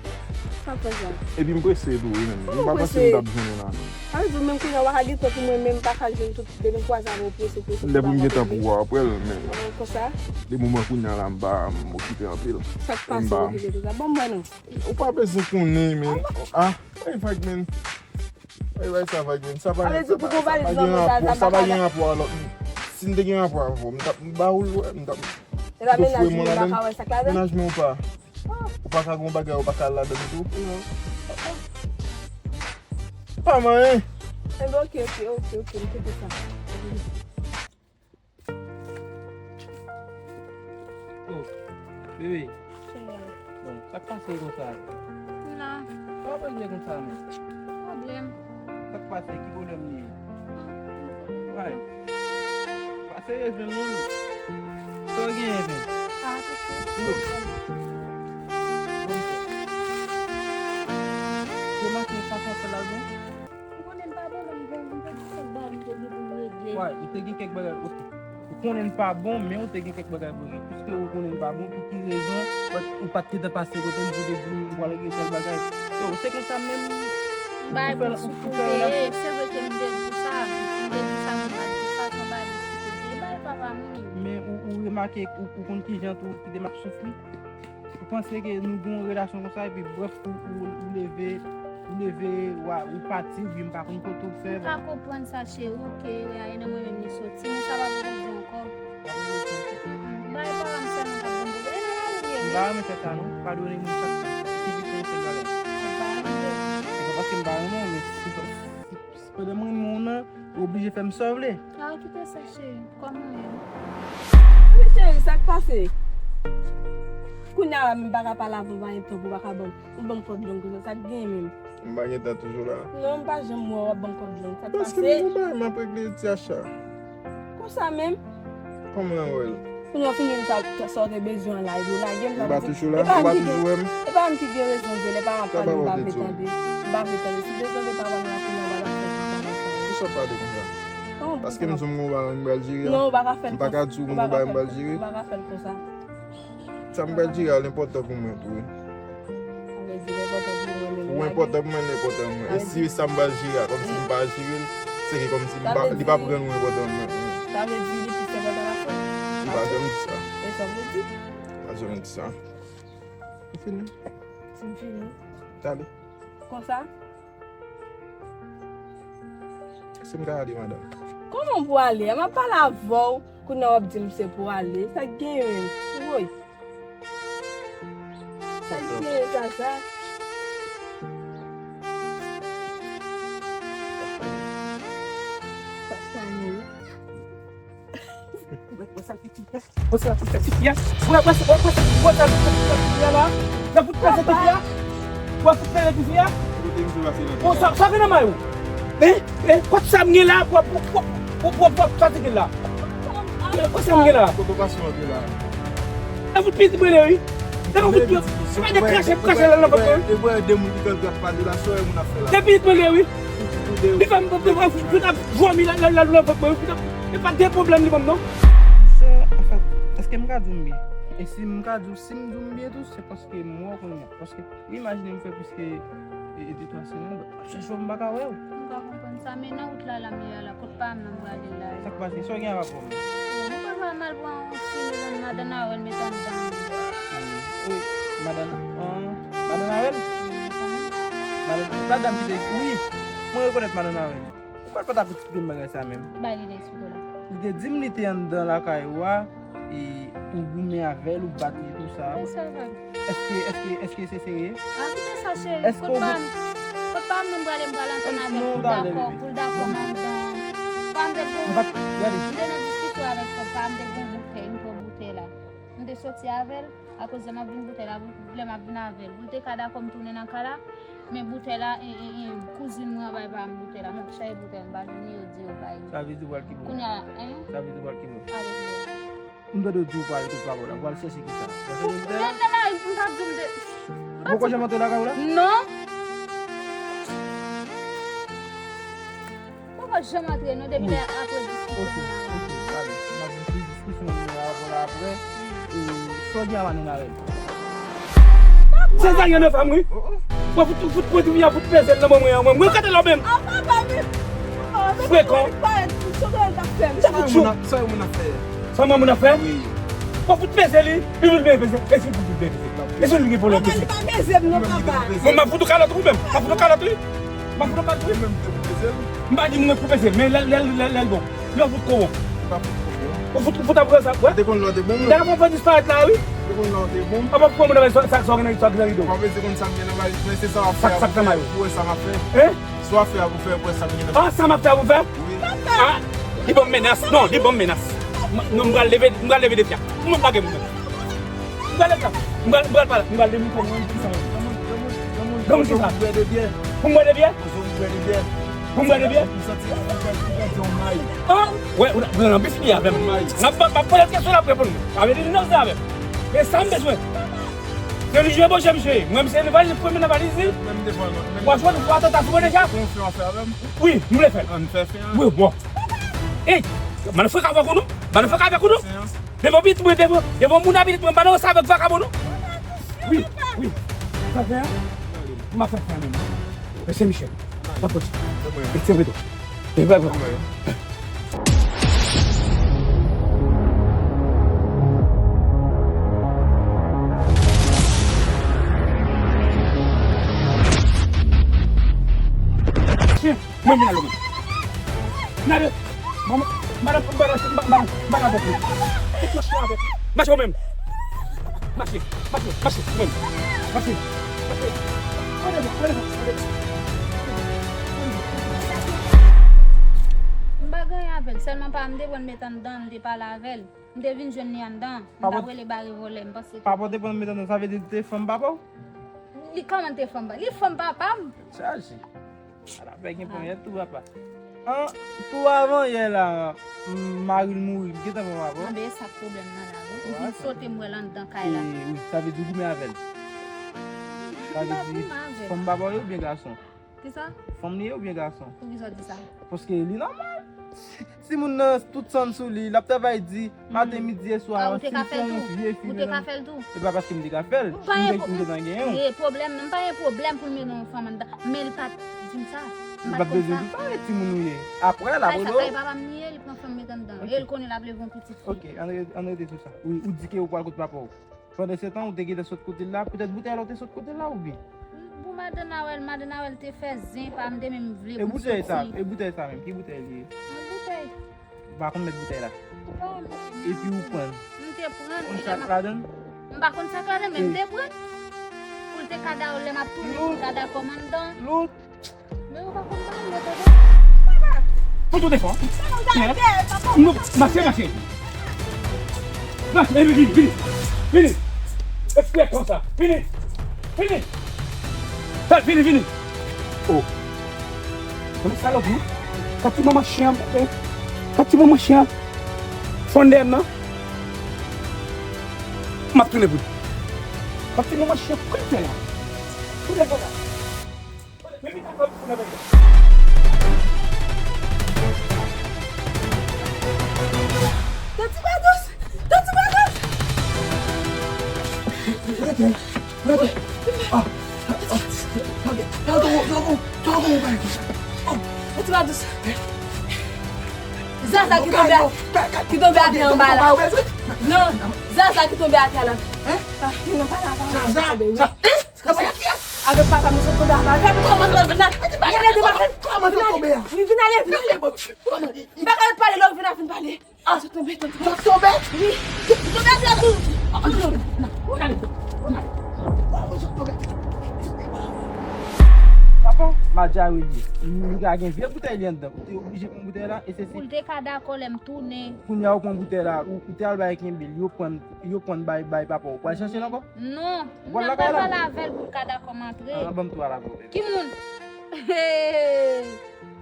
Sa fè sa? Epi m prese tou, wi, menm. M pa panse m t ap jwenn ou la, non. Sa vle di menm kounye a w pa ka gen tan pou mwen menm, m pa ka jwenn tout, depi m kwaze avè w prese, prese. Lè pou m gen tan pou wè w apre l, men. Konsa? De moman kounye a la, m pa, m okipe anpil. Sa k pase w okipe konsa? Ban m wè non. Ou pa bezwen konnen, men. Ah, hey, Frank, men. Ey, bay sa vag, men. Sa pa gen, sa pa, sa pa gen rapò, sa pa gen rapò a lòt moun. Si m te gen rapò avè w, m t ap, m ba ou l, m t ap, m t ap foure mwen ladann. Mennaj mwen ou pa. Ou pa ka gon bagay, ou pa ka al ladann tou. Non. Pa manyen. Enben, oke, oke, oke, oke, m kite sa. Oh, bebe. Bon, sa k pase konsa? M la. Sa w ap regle konsa menm? Pwoblèm. Sa k pase? Ki pwoblèm li ye? Ay. Pa serye jwenn non. Sa w genyen menm? Pa pase. Yo. Bon. Yo mache fason fè la bon. Ou konnen m pa bon, lè m te, m te gen kèk bagay m te gen pou m regle. Wi, ou te gen kèk bagay, oke. Ou konnen m pa bon, men ou te gen kèk bagay pou regle. Piske ou konnen m pa bon, pou ki rezon ou pa t, ou pa t gentan pase kote m pou te di m ou pral regle tèl bagay? Yo, se konsa menm. M bay bon sou kote, se vre ke m te di w sa, m te di w sa, men m pa t di w sa, se yon bagay m sou kote. Bay papa m wi. Men ou, ou remake, ou, ou konn kijan tou kite m ap soufri? Ou panse ke nou gen yon relasyon konsa, epi brèf, ou, ou, ou leve, ou leve, ou pati, oubyen m pa konn kote w fè. M pa konprann sa, cheri, oke, e nan mwen menm li soti, men sa pa pou di ankò. Bay papa m sèlman k ap ban m pwoblèm. E nan lari m ye, wi. M pa renmen fè sa, non. Padone moun chak ti piten sèl bagay. M pa renmen. Se pa paske m pa renmen w, men si, si, si pandan m renmen w nan, ou oblije fè m sa w vle. A, kite sa, cheri. Kòman w ye? Wi, cheri, sa k pase? Kounye a la, m pa ka pale avè w, pa gen tan pou w pa ka ban m, ou ban m kòb long konsa, sa k genyen menm? M pa gen tan toujou la. Non, m pa janm wè w ap ban m kòb long, sa k pase? Paske m gon bagay m ap regle ti acha. Konsa menm? Kòman w wè l? Kounye a w fin jwenn sa, sa w te bezwen an la, epi w lage m, sa vle di, e pa m ki gen, e pa m ki gen rezon vre, lè pa m ap pale, m pa vle tande, m pa vle tande. Si te tande papa m la, kounye a w pa t ap fè tout bagay sa yo. Kisa w pale konsa? Paske m di w m gon bagay m pral jere a. Non, ou pa ka fè l konsa. M pa ka di w m gon bagay m pral jere. Ou pa ka fè l konsa. Sa m pral jere a, l enpòtan pou mwen tou, wi. Sa vle di l enpòtan pou mwen, men ou lage. Ou enpòtan pou mwen, l enpòtan pou mwen. E si sa m pral jere a, kòmsi m pa jere l, se ke kòmsi m pa, li p ap rann ou enpòtan pou mwen. Sa vle di li plis enpòtan pase m? M pa janm di sa. E sa w vle di? M pa janm di sa. Ou fini? Si m fini. Talè. Konsa? Si m ka ale, madanm? Kòman pou ale? M ap pale avè w, kounye a w ap di m se pou ale. Sa k genyen menm? Woy. Sa k genyen, Chacha? Sa k genyen? Wè, wè sa l fè ti fi a. Wè, wè, wè, wè, wè sa l fè ti fi a la. Nan bout pèse ti fi a. Wè, fout pèse ti fi a. Bon, sa, sa gen nan may ou? Hein? Hein? Kot sa m gen la? Wè, wè, wè, wè, wè, fatige la. Hein, kot sa m gen la? Kote w pase w antre la? Nan fout pitit mwen le, wi. Nan fout pitit. Se pa de krache, krache la nan vant mwen. E wè, de moun ki kanpe ap pale la, sa w wè moun ap fè la? De pitit mwen le, wi. Li fè m, m, m, m, m ap vòmi la, la, la, nan vant mwen, wi. E pa de pwoblèm li ban m, non. Mesye, anfèt, èske m ka di w m byen? E si m ka di w, si m di w m byen tou, se paske m wè w kounye a. Paske, imajine m fè plis ke e, e de twa semèn, m ap chèche w, m pa ka wè w. M pa konprann sa, men nan wout la, la m ye a la, kot pa m nan m prale la. Sa k pase? Sa w gen avè m? Mwen pa pral mal pran yon ti mezon madan Nawèl met anndan. Wi, madan, ah, madan Nawèl? Madan, madan ki te, wi, mwen rekonèt madan Nawèl. Poukò l pa t ap eksplike m bagay sa menm? Bay li de sou do la. Li te di m li te anndan lakay ou a, e ou goumen avè l, ou bat li, tou sa. Men sa va. Èske, èske, èske se serye? A, kite sa, cheri. Èske ou gou- Kot pa m, kot pa m nan m prale, m pral antann avè l pou l dakò, pou l dakò m anndan. Pa m te gon, m te nan diskisyon avèk kot pa m, te gon boutèy, m pran boutèy la. M te soti avè l. Akoz lè m ap vin boutèy la, lè m ap vin avè l, pou l te ka dakò m tounen nan kay la, men boutèy la, en, en, en, kouzin mwen bay pa m boutèy la, m ap chache boutèy, m pa jwenn li, yo di yo bay. Sa vle di w pral kibò? Kounye a, en? Sa vle di w pral kibò? Avèk mwen. M tande w di w pral kot papa w la, w pral chèche kisa? W pral chèche boutèy la? Nan, nan, nan, m p ap di w m te, m p ap di w. Ou poko janm antre lakay ou la? Non. Poko janm antre non, depi lè apre diskisyon. Ok, ok, pale. M ap vin sou diskisyon nou nan rapò la apre. E, sa w gen a madan Nawèl? Se sa gen nan fanm, wi. Mwen fout, fout, fout, fout, fout peze l nan men mwen an, mwen, mwen kate la menm. Frekan. Sa fout chou. Sa yon moun ap fè? Sa yon moun ap fè? Wi. Mwen fout peze li, li vin byen peze. E si li vin byen peze? E si li gen pwoblèm peze? Mwen, m ap fout ou kalòt ou menm. M ap fout ou kalòt, wi. M ap fout ou kalòt, wi. M pa di mwen pou peze l, men lè, lè, lè, lè l bon. Lè w fout kowon. Ou fout, ou fout ap pran sa, wè. Te konn lè w te bon, mwen. Dayè, mwen fè disparèt la, wi. Te konn lè w te bon. Apa pou mwen nan sa, sa, sa w gen nan, sa w gen nan rido? Ou pa bezwen konn sa m gen nan valiz mwen, se sa w ap fè a pou fè, pou wè sa m ap fè. Hein? Sa w ap fè a pou fè, pou wè sa m gen nan. Ah, sa m ap fè a pou fè? Wi. Ah, li ban m menas. Non, li ban m menas. M, non, m pral leve, m pral leve defi a. Mwen pa gen moun. M pral leve la. M pral, m pral pale. M pral demontre mwen ki sa. Granmoun ki sa? Pou m bwè de byè. Pou m bwè de byè? Pou m bwè de byè? Pou m bwè de byè? M santi m pèdi yon may. Ah, wè, ou nan, ou nan bifini avè m. Yon may. M ap, m ap poze l kesyon, l ap reponn mwen. Sa vle di li nan zè avè m. E sa m bezwen. Se li jwe bò jèm jwe. Mwen, m se li valiz, premye nan valiz li. Mwen, m te pran, mwen, mwen. W ap jwenn, w ap tante sou mwen deja? Konfyan fè avè m? Wi, m vle fè l. Ann fè fen an. Wi, bon. Ey, m al fè kavèk ou non. M al fè kavèk ou non. Devan pitit mwen, devan, devan moun a pitit mwen, m pa nan sa avèk vakabon non. Wi, wi. Sa fè a? M ap fè fè menm. Mesye Michel. Pa pòt. Mesye Beto. E pa vre. Mwen vin alò mwen. N ale. Manman, m pa nan, m pa nan, m pa nan, m pa nan bòk li. Mache ou menm. Mache, mache, mache, ou menm. Mache, mache. Pran devant, pran devant, pran devant. M pa gen anyen avè l, sèlman pa m te pran l met anndan, m te pale avè l. M te vin jwenn li anndan, m t ap rele bare vòlè, m panse ke. Papa w te pran l met anndan, sa vle di li te fanm papa w? Li kòman te fanm papa? Li fanm papa m. Chaje. Ala fè gen ponyèt tou papa. An, tou avan yè la, m, mari l mouri, m gentan pran papa w. Anben, e sa k pwoblèm nan la, wi. Ou vin sote m wè l anndan kay la. E, wi, sa vle di ou goumen avè l. Sa vle di, fanm papa w ye oubyen gason? Kisa? Fanm li ye oubyen gason? Poukisa w di sa? Paske li nòmal. Si moun nan tout san l sou li, l ap travay di, maten, midi e swa, si l se yon vye fi, ou te ka fè l tou? E pa paske m te ka fè l, m te, m te nan gen yon. E pwoblèm, m pa gen pwoblèm pou l mennen yon fanm anndan, men l pa t di m sa. M pa t bezwen di sa, e timoun ou ye. Apre, l ap rele w. Kay sa, kay papa m li ye, li pran fanm met anndan. E l konnen l ap leve yon pitit fi. Ok, ann re-, ann rete sou sa. Wi, ou di ke ou pral kot papa w. Pandan se tan, ou te gentan sot kote l la, poutèt boutèy la, ou te sot kote l la, oubyen? Pou madan Nawèl, madan Nawèl te fè zen pa m, te menm vle pou m soti. E boutèy sa, e boutèy sa menm, ki boutèy li ye? Yon boutèy. Ou pa konn mèt boutèy la? Ou pa wè m te pran. Epi ou pran l. M te pran l. Konn sa k ladan l? M pa konn sa k ladan l, men m te pran l. Pou l te ka dakò, lè m ap tounen, pou l ka dakò m anndan. Lout. Men ou pa konn pale, tande. Papa. Fout ou defò. Non, mache, mache. Mache, vini, vini, vini. Vini. Eksprè konsa. Vini. Vini. Fè vini, vini. Oh. Mwen salòp, non? Kati manman chen an, eh. Kati manman chen an. Fon dèyè m nan. M ap tounen pou li. Kati manman chen an, kòman fè la? Kote l fè la? Tanti Badous! Tanti Badous! Rete. Ah, ah, ah, tankou, tankou, tankou ou bay konsa. Oh, ou ti pa dous. Zaza ki tonbe a, ki tonbe atè anba la. Non, Zaza ki tonbe atè la. Hein? Ah, non, pa la, pa la. Zaza, sa, eh? Avèk papa m, nou sot tonbe anba. Kòman sa, kòman sa tonbe a? Vin ale, vin ale. M pa ka pale, lè w vin a fin pale. Ah, sot tonbe, sot tonbe. Sot tonbe? Wi. Sot tonbe atè la tou. Papa, Madja wi li. Li ka gen vye boutèy li anndan. Ou te oblije pran boutèy la, e se si. Pou l te ka dakò lè m tounen. Kounye a ou pran boutèy la, ou, ou te al bay kenbe l, yo pran, yo pran bay, bay papa w. Ou pral chache l ankò? Non, m t ap pral pale avè l pou l ka dakò m antre. Ah, ban m tou al avè w, bebe. Ki moun? Hey!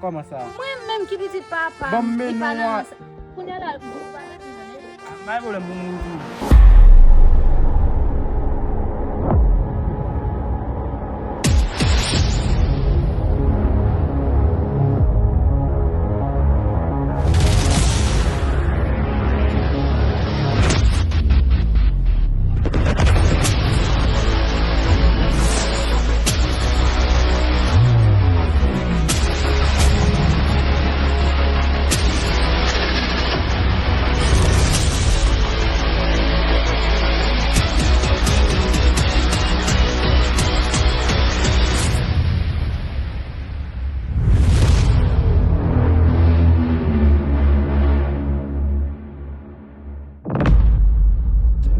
Kòman sa? Mwen menm ki pitit papa m, li pa nan rans. Kounye a la, gwo pa nan tande. Ah, pa gen pwoblèm pou mwen tou.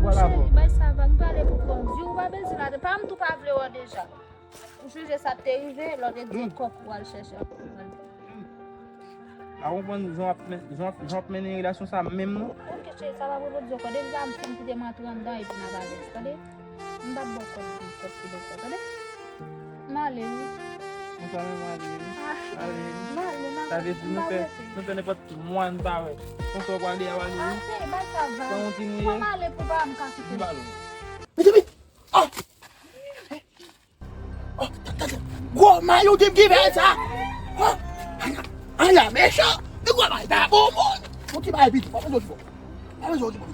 Monchè, bay sa vag, m pale pou kòm. Di ou pa bezwen la, pa m tou pa vle wè w deja. Ou sonje sa k te rive, lè w te di kòk ou al chèche ankò. M pa konprann jan w ap men-, jan w ap, jan w ap mennen relasyon sa menm non. Ok, cheri, sa pa pwoblèm, di w ankò. Depi sa m fin kite m antre anndan epi n ap alèz, tande? M p ap ba w kòb, kòb ki bò kò, tande? M ale, wi. Konsa menm w ale, wi. M ale, wi. M ale, m ale. Sa vle di nou fè, nou fè nenpòt mwa n pa wè. Konsa w prale a w ale, wi. Ah, cheri, bay sa vag. Fò yon ti mouye. Fò m ale pou pa m ka kite. M ale. Mezanmi! Oh! Oh, ta, ta, ta. Gwo may ou di m ki fè sa. Oh, ala, ala mechan. Di gwo may ta bon moun. Ou ti bay piti, pa bezwen di bon. Pa bezwen di bon.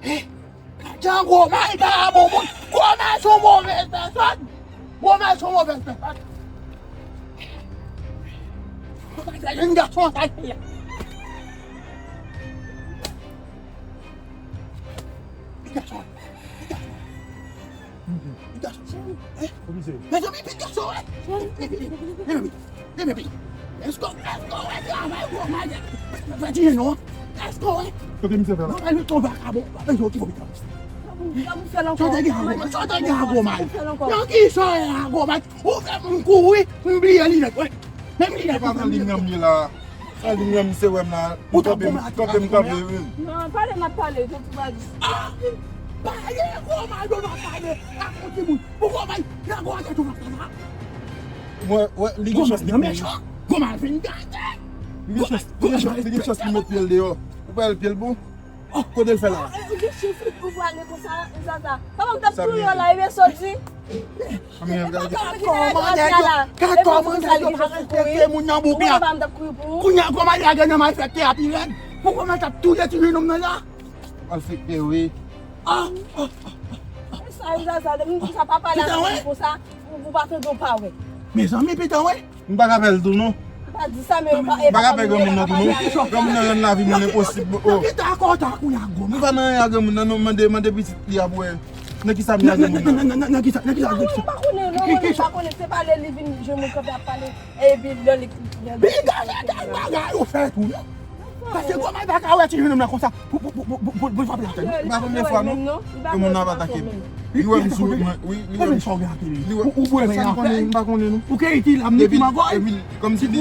Eh, jan gwo may ta bon moun. Gwo may se yon movèz pèsòn. Gwo may se yon movèz pèsòn. Gwo may se yon gason sa ye. Gason. Pigaso. Cheri. Hein? Mezanmi, Pigaso, hein? Cheri. Mezanmi, mezanmi. Èske, èske w wè travay gwo may fè ti jenou? Èske w wè? Kote misye fè la? Gwo may nou tonbe a kabon. Pa bezwen okipe w, Pigaso. Sa misye fè la ankò? Sa w te gen a gwo may? Sa w te gen a gwo may? Nan kisa w ye a gwo may? Ou fè m kouri, m bliye linèt, wi. Menm linèt. Se pa nan liy nan m ye la. Sa liy nan m se wè m la. M kanpe, m kanpe, m kanpe, wi. Non, pale n ap pale, jan tou pa di. Ah! Pale, kòman yo va pale ak yon timoun? Pou kòman nan gwo tèt ou va fè la? Mwen, wè, li gen chans li mechan. Kòman vin gate? Li gen chans, li gen chans, li gen chans li met pye l deyò. Ou pa wè l pye l bon? Oh, kote l fè la? Ah, eh, ou gen chans pou prale konsa, Zaza. Papa m t ap touye w la, ebyen soti. Gad kòman nèg yo, gad kòman nèg yo pa respekte moun nan bouk la. Kounye a kòman nèg la nan malfektè a pi rèd. Pou kòman l t ap touye ti jenòm nan la? Malfektè, wi. Ah, ah, ah, ah. Sa, Zaza, depi m di sa, pa pale avèk moun konsa, ou, ou pa tande, ou pa wè. Mezanmi, pitan, wi. M pa ka fè l tou non. Pa di sa, men yo pa, e pa ka fè granmoun nan tou non. Granmoun nan rann lavi moun enposib. Oh. Nan ki ta akò ta kounye a gwo may? M pa nan anyen ak granmoun nan non, mande, mande pitit li a pou wè. Nan ki sa m ye ak granmoun nan? Nan ki sa, nan ki sa, nan ki sa? M pa konnen non, mwen m pa konnen, se pale li vin jwenn mwen kanpe ap pale. Epi lè li, lè li. Piga se kèk bagay ou fè tou non. Paske gwo may pa ka wè ti jenòm nan konsa. Pou, pou, pou, pou, pou, pou l frape atè, non? M pa konn de fwa, non. Ke moun nan ap atake m. Li wè m sou wout mwen, wi, li wè m. Ou, ou bwè men a fè. M pa konnen, m pa konnen, non. Ou ke itil a m ki magòy. Epi, kòmsi li,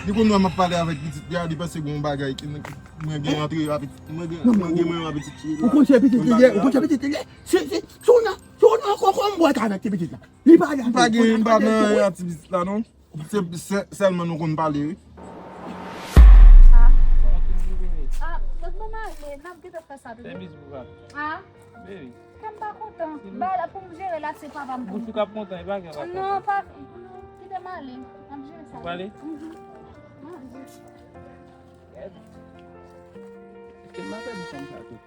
li konn wè m ap pale avèk pitit li a, li panse gen yon bagay ki, ki mwen gen antre a pitit, mwen gen, mwen gen mwen a pitit li. Ou konn se pitit li ye, ou konn se pitit li ye. Si, si, si w nan, si w nan kokonm bwèt avèk ti pitit la. Li pa la. M pa gen, m pa nan yon aktivite la non. Se, se, sèlman nou konn pale wi. Ah. Ah, mwen male, n ap gentan fè sa tou. Fè bizou papa. Ah. Baby. Kè m pa kontan. Ba la pou m jere la se papa m pou m. Bouch ou k ap kontan, e pa kè w ap kontan. Non, pa, kite m ale. N ap jere sa. Ou prale? Mhm. M ale. Èske m pa pèdi fanm sa tou?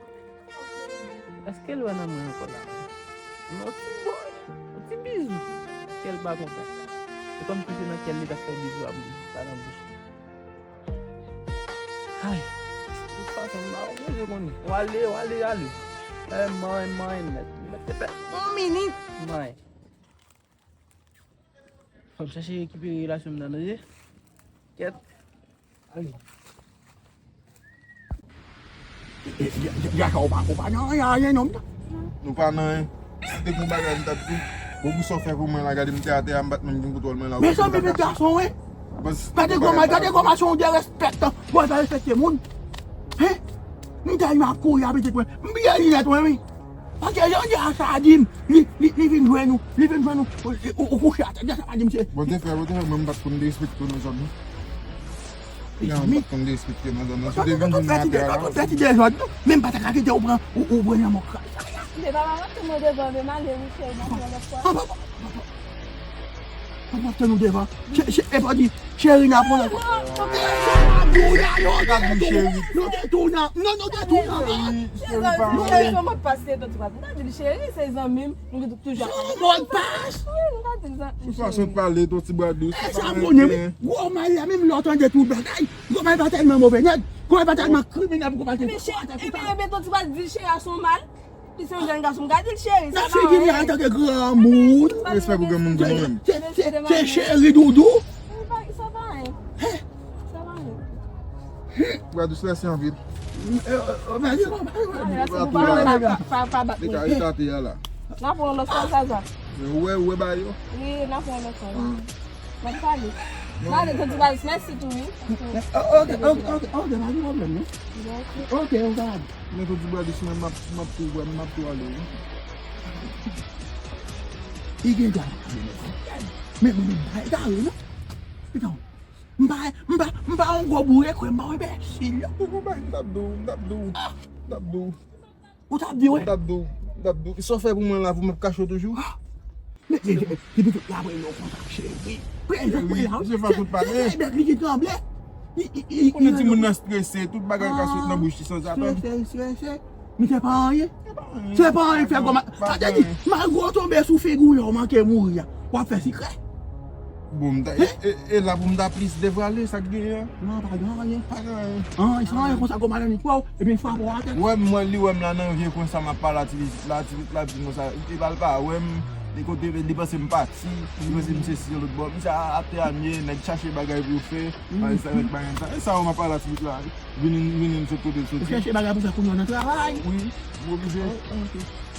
Èske l wè nan mwen ankò la? Non, ti boy. Yon ti bizou. Kè l pa kontan. E kòmsi se nan kè l li t ap fè bizou a, pa nan bouch li. Ay. Tout fason, m pa wè je konnen. W ale, w ale, ale. Fè manyen, manyen nèt. Mèt te fè yon minit manyen. Fò m chache rekipere relasyon m nan, tande. Kèt. Gacha, ou pa, ou pa nan anyen, anyen, non. Nou pa nan anyen. Si te gon bagay, m t ap di. Bon, pou sa w fè pou mwen la, gade m te atè a, m pa t menm gen kontwòl mwen la. Mezanmi, men gason, wi. Gade gòmay, gade gòmay, se yon derespektan. Gòmay pa respekte moun. Hen? M te al, m ap kouri a pitit mwen. M bliye linèt mwen, wi. Paske jan di a sa di m, li, li, li vin jwenn ou, li vin jwenn ou, ou, ou, ou kouche atè, di a sa pa di m se. Bon, te fè, bon, te fè, mwen m pa t konn derespekte nan zòn nan. Mezanmi. Mwen m pa t konn derespekte nan zòn nan. Si w te vin jwenn mwen atè a la. Fè ti dezòd, non. Men m pa ta ka kite ou pran, ou, ou pran nan mò kras. Se pa mwen ki mwen devan, men m ale, wi, cheri, n ap yon lòt fwa. An, an, an, an, an. An, n ap tann ou devan. Che-, che-, e pa di, cheri, n ap yon lòt fwa. Non, non, non. Sa di w la, non, nou detounan. Non, nou detounan. Cheri, cheri, pa anyen. Cheri, se yon mòdpas, se tonton Bradou. M ta di l cheri, se zanmi m. Nou toujou ap pale. Mòdpas? Wi, nou ta di l zanmi m. Sou fason de pale, tonton Bradou. E sa m konnen, wi. Gòmay la, menm lè w tande tout bagay. Gòmay pa tèlman move nèg. Gòmay pa tèlman kriminèl pou gòmay te fè sa. Men cheri, ebyen, ebyen, tonton Bradou di cheri a se yon mal. Li se yon jèn gason, m ka di l cheri, sa pa anyen. Nan figi li antanke granmoun. Respè pou granmoun, granmoun. Se, se, se cheri doudou. Sa pa anyen. Sa pa anyen. Bradou, se anpil. Pa, pa, pa, pa, pa bat mwen. Li ka eklate a la. N a pran lòt fwa, Zaza. Men ou wè, ou wè bagay yo. Wi, n a pran lòt fwa. M ap pale. M ale, tonton Bradou, mèsi tou, wi. Ok, ok, ok, ok, pa gen pwoblèm, non. Ok, ok. Men tonton Bradou, si mwen m ap, m ap tou, m ap tou ale, wi. Li gen dwa ap pale, men, men, men, men, men, men, men, men, men, men, men, M pa, m pa, m pa yon gwo boure kwè, m pa yon enbesil. Ou konprann, m t ap di w, m t ap di w, m t ap di w. Ou t ap di, wi? M t ap di w, m t ap di w. Sa w fè pou mwen la, pou m ap kache w toujou? Men, men, men, depi tout la, mwen, non, konsa, cheri. Prezan, prezan. Se fason de pale. Se, se, se, li ki tranble. Konnen timoun nan strese, tout bagay ka sot nan bouch li sanzatann. Strese, strese. Men se pa anyen. Se pa anyen k fè gòmay. Sa te di, malgre w tonbe sou figi w, w manke mouri a, w ap fè sikrè. Bon, m ta, e, e, e la pou m ta plis devwale sa k genyen an. Non, pa gen anyen. Pa gen anyen. An, se anyen konsa gòmay nan nèt wè w, epi l frape w atè. Wè m, wè li wè m la nan vye kwen sa m ap pale a ti pitit la, ti pitit la ap di m konsa, e pa l pa wè m, e kote li panse m pati, li panse m se si yon lòt bò. Misye atè a m ye, nèg chache bagay pou yo fè, bagay sa, nèg bagay sa. E sa w m ap pale a ti pitit la. Vini, vini, m sot kote l soti. Ou chèche bagay pou fè kounye a nan travay? Wi, m oblije. Oh, ok.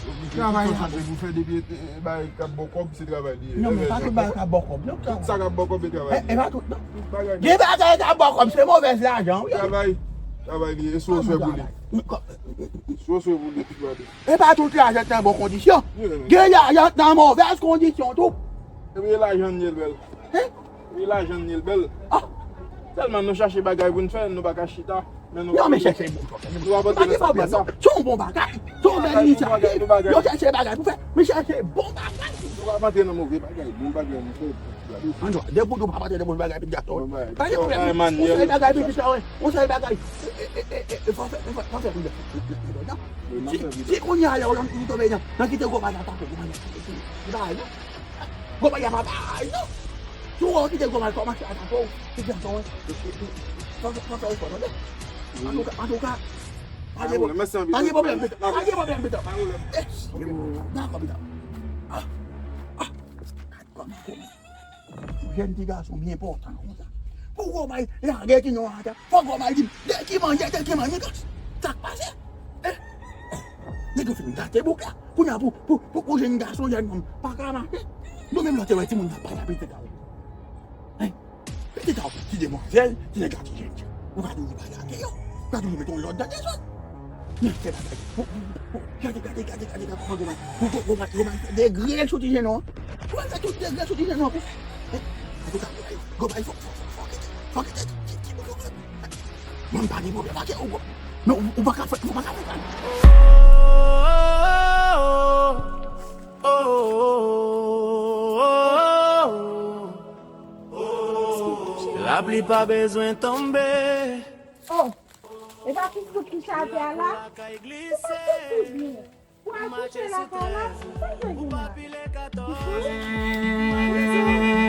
Oblije. Travay la. Tout sa pou fè depi, e, e, bagay k ap ba w kòb, se travay li ye. Non, men pa tout bagay k ap ba w kòb, non. Tout sa k ap ba w kòb, se travay li ye. E, e pa tout, non. Tout bagay. Gen bagay k ap ba w kòb, se movèz lajan, wi. Travay. Travay li ye. E sou oswe pou li. Sou oswe pou li, tout bagay. E pa tout lajan k nan bon kondisyon. Gen lajan k nan movèz kondisyon, tou. Epi lajan l ye l bèl. Hen? Wi, lajan n ye l bèl. Ah! Tèlman nou chache bagay pou n fè, nou pa ka chita. Men nou pa vle. Non, men chèche bon bagay. Nou pa vle sa. Pa gen pwoblèm, non. Se yon bon bagay. Se yon bèl inisyativ. Yo chèche bagay pou fè. Men chèche bon bagay. Nou pa antre nan move bagay. Bon bagay nou fè. Ann, depi w pa antre nan move bagay, pitit gason. Pa gen pwoblèm. Yon sèl bagay, pitit la, wi. Yon sèl bagay. E, e, e, e, fò fè, fò fè, fò fè. Si, si kounye a, lè w tonbe nan, nan kite gwo bagay atake, gwo bagay atake. Li pa al, non. Gwo bagay pa bay, non. Si w wè w kite gwo bagay kòmanse atake w, se gason an. Fò, fò, fò fè efò, tande. Antouka, antouka, pa gen pwoblèm, pita. Pa gen pwoblèm, pita. Yes. Dakò, pita. Ah, ah. Gad kòman, kòman. Yon jèn ti gason byen pòtan konsa. Pou gwo bagay lage ti non atè. Fò gwo bagay di m, de ki manje, de ki manje, sa k pase? Eh? Nèg yo fin gate bouk la. Kounye a pou, pou, pou, pou jèn gason, jèn nonm, pa ka mache. Nou menm nou te wè timoun nan pa t apitit la. Hein? Pitit la, ti demwazèl, ti nèg la, ti jènjan. Ou ka toujou pa lage yo. Ou ka toujou mete yon lòd nan dezòd. Men se bagay. Gade, gade, gade, gade, gade kòman gwo bagay. Gwo, gwo, gwo bagay, gwo bagay fè degre l sou ti jèn nonm. Gwo bagay fè tout degre l sou ti jèn nonm. Hein? Antouka, gwo bagay, gwo bagay, fò, fò, fò, fò kite. Fò kite, ti, ti, ti, ti, ti. Mwen m pa gen pwoblèm ak ou, men ou, ou pa ka fè, ou pa ka fè sa. Lapli pa bezwen tonbe. Oh, e pa tout tout ki chante a la? Ou pa fè tout byen. Pral kouche lakay la. Sa l te gen la?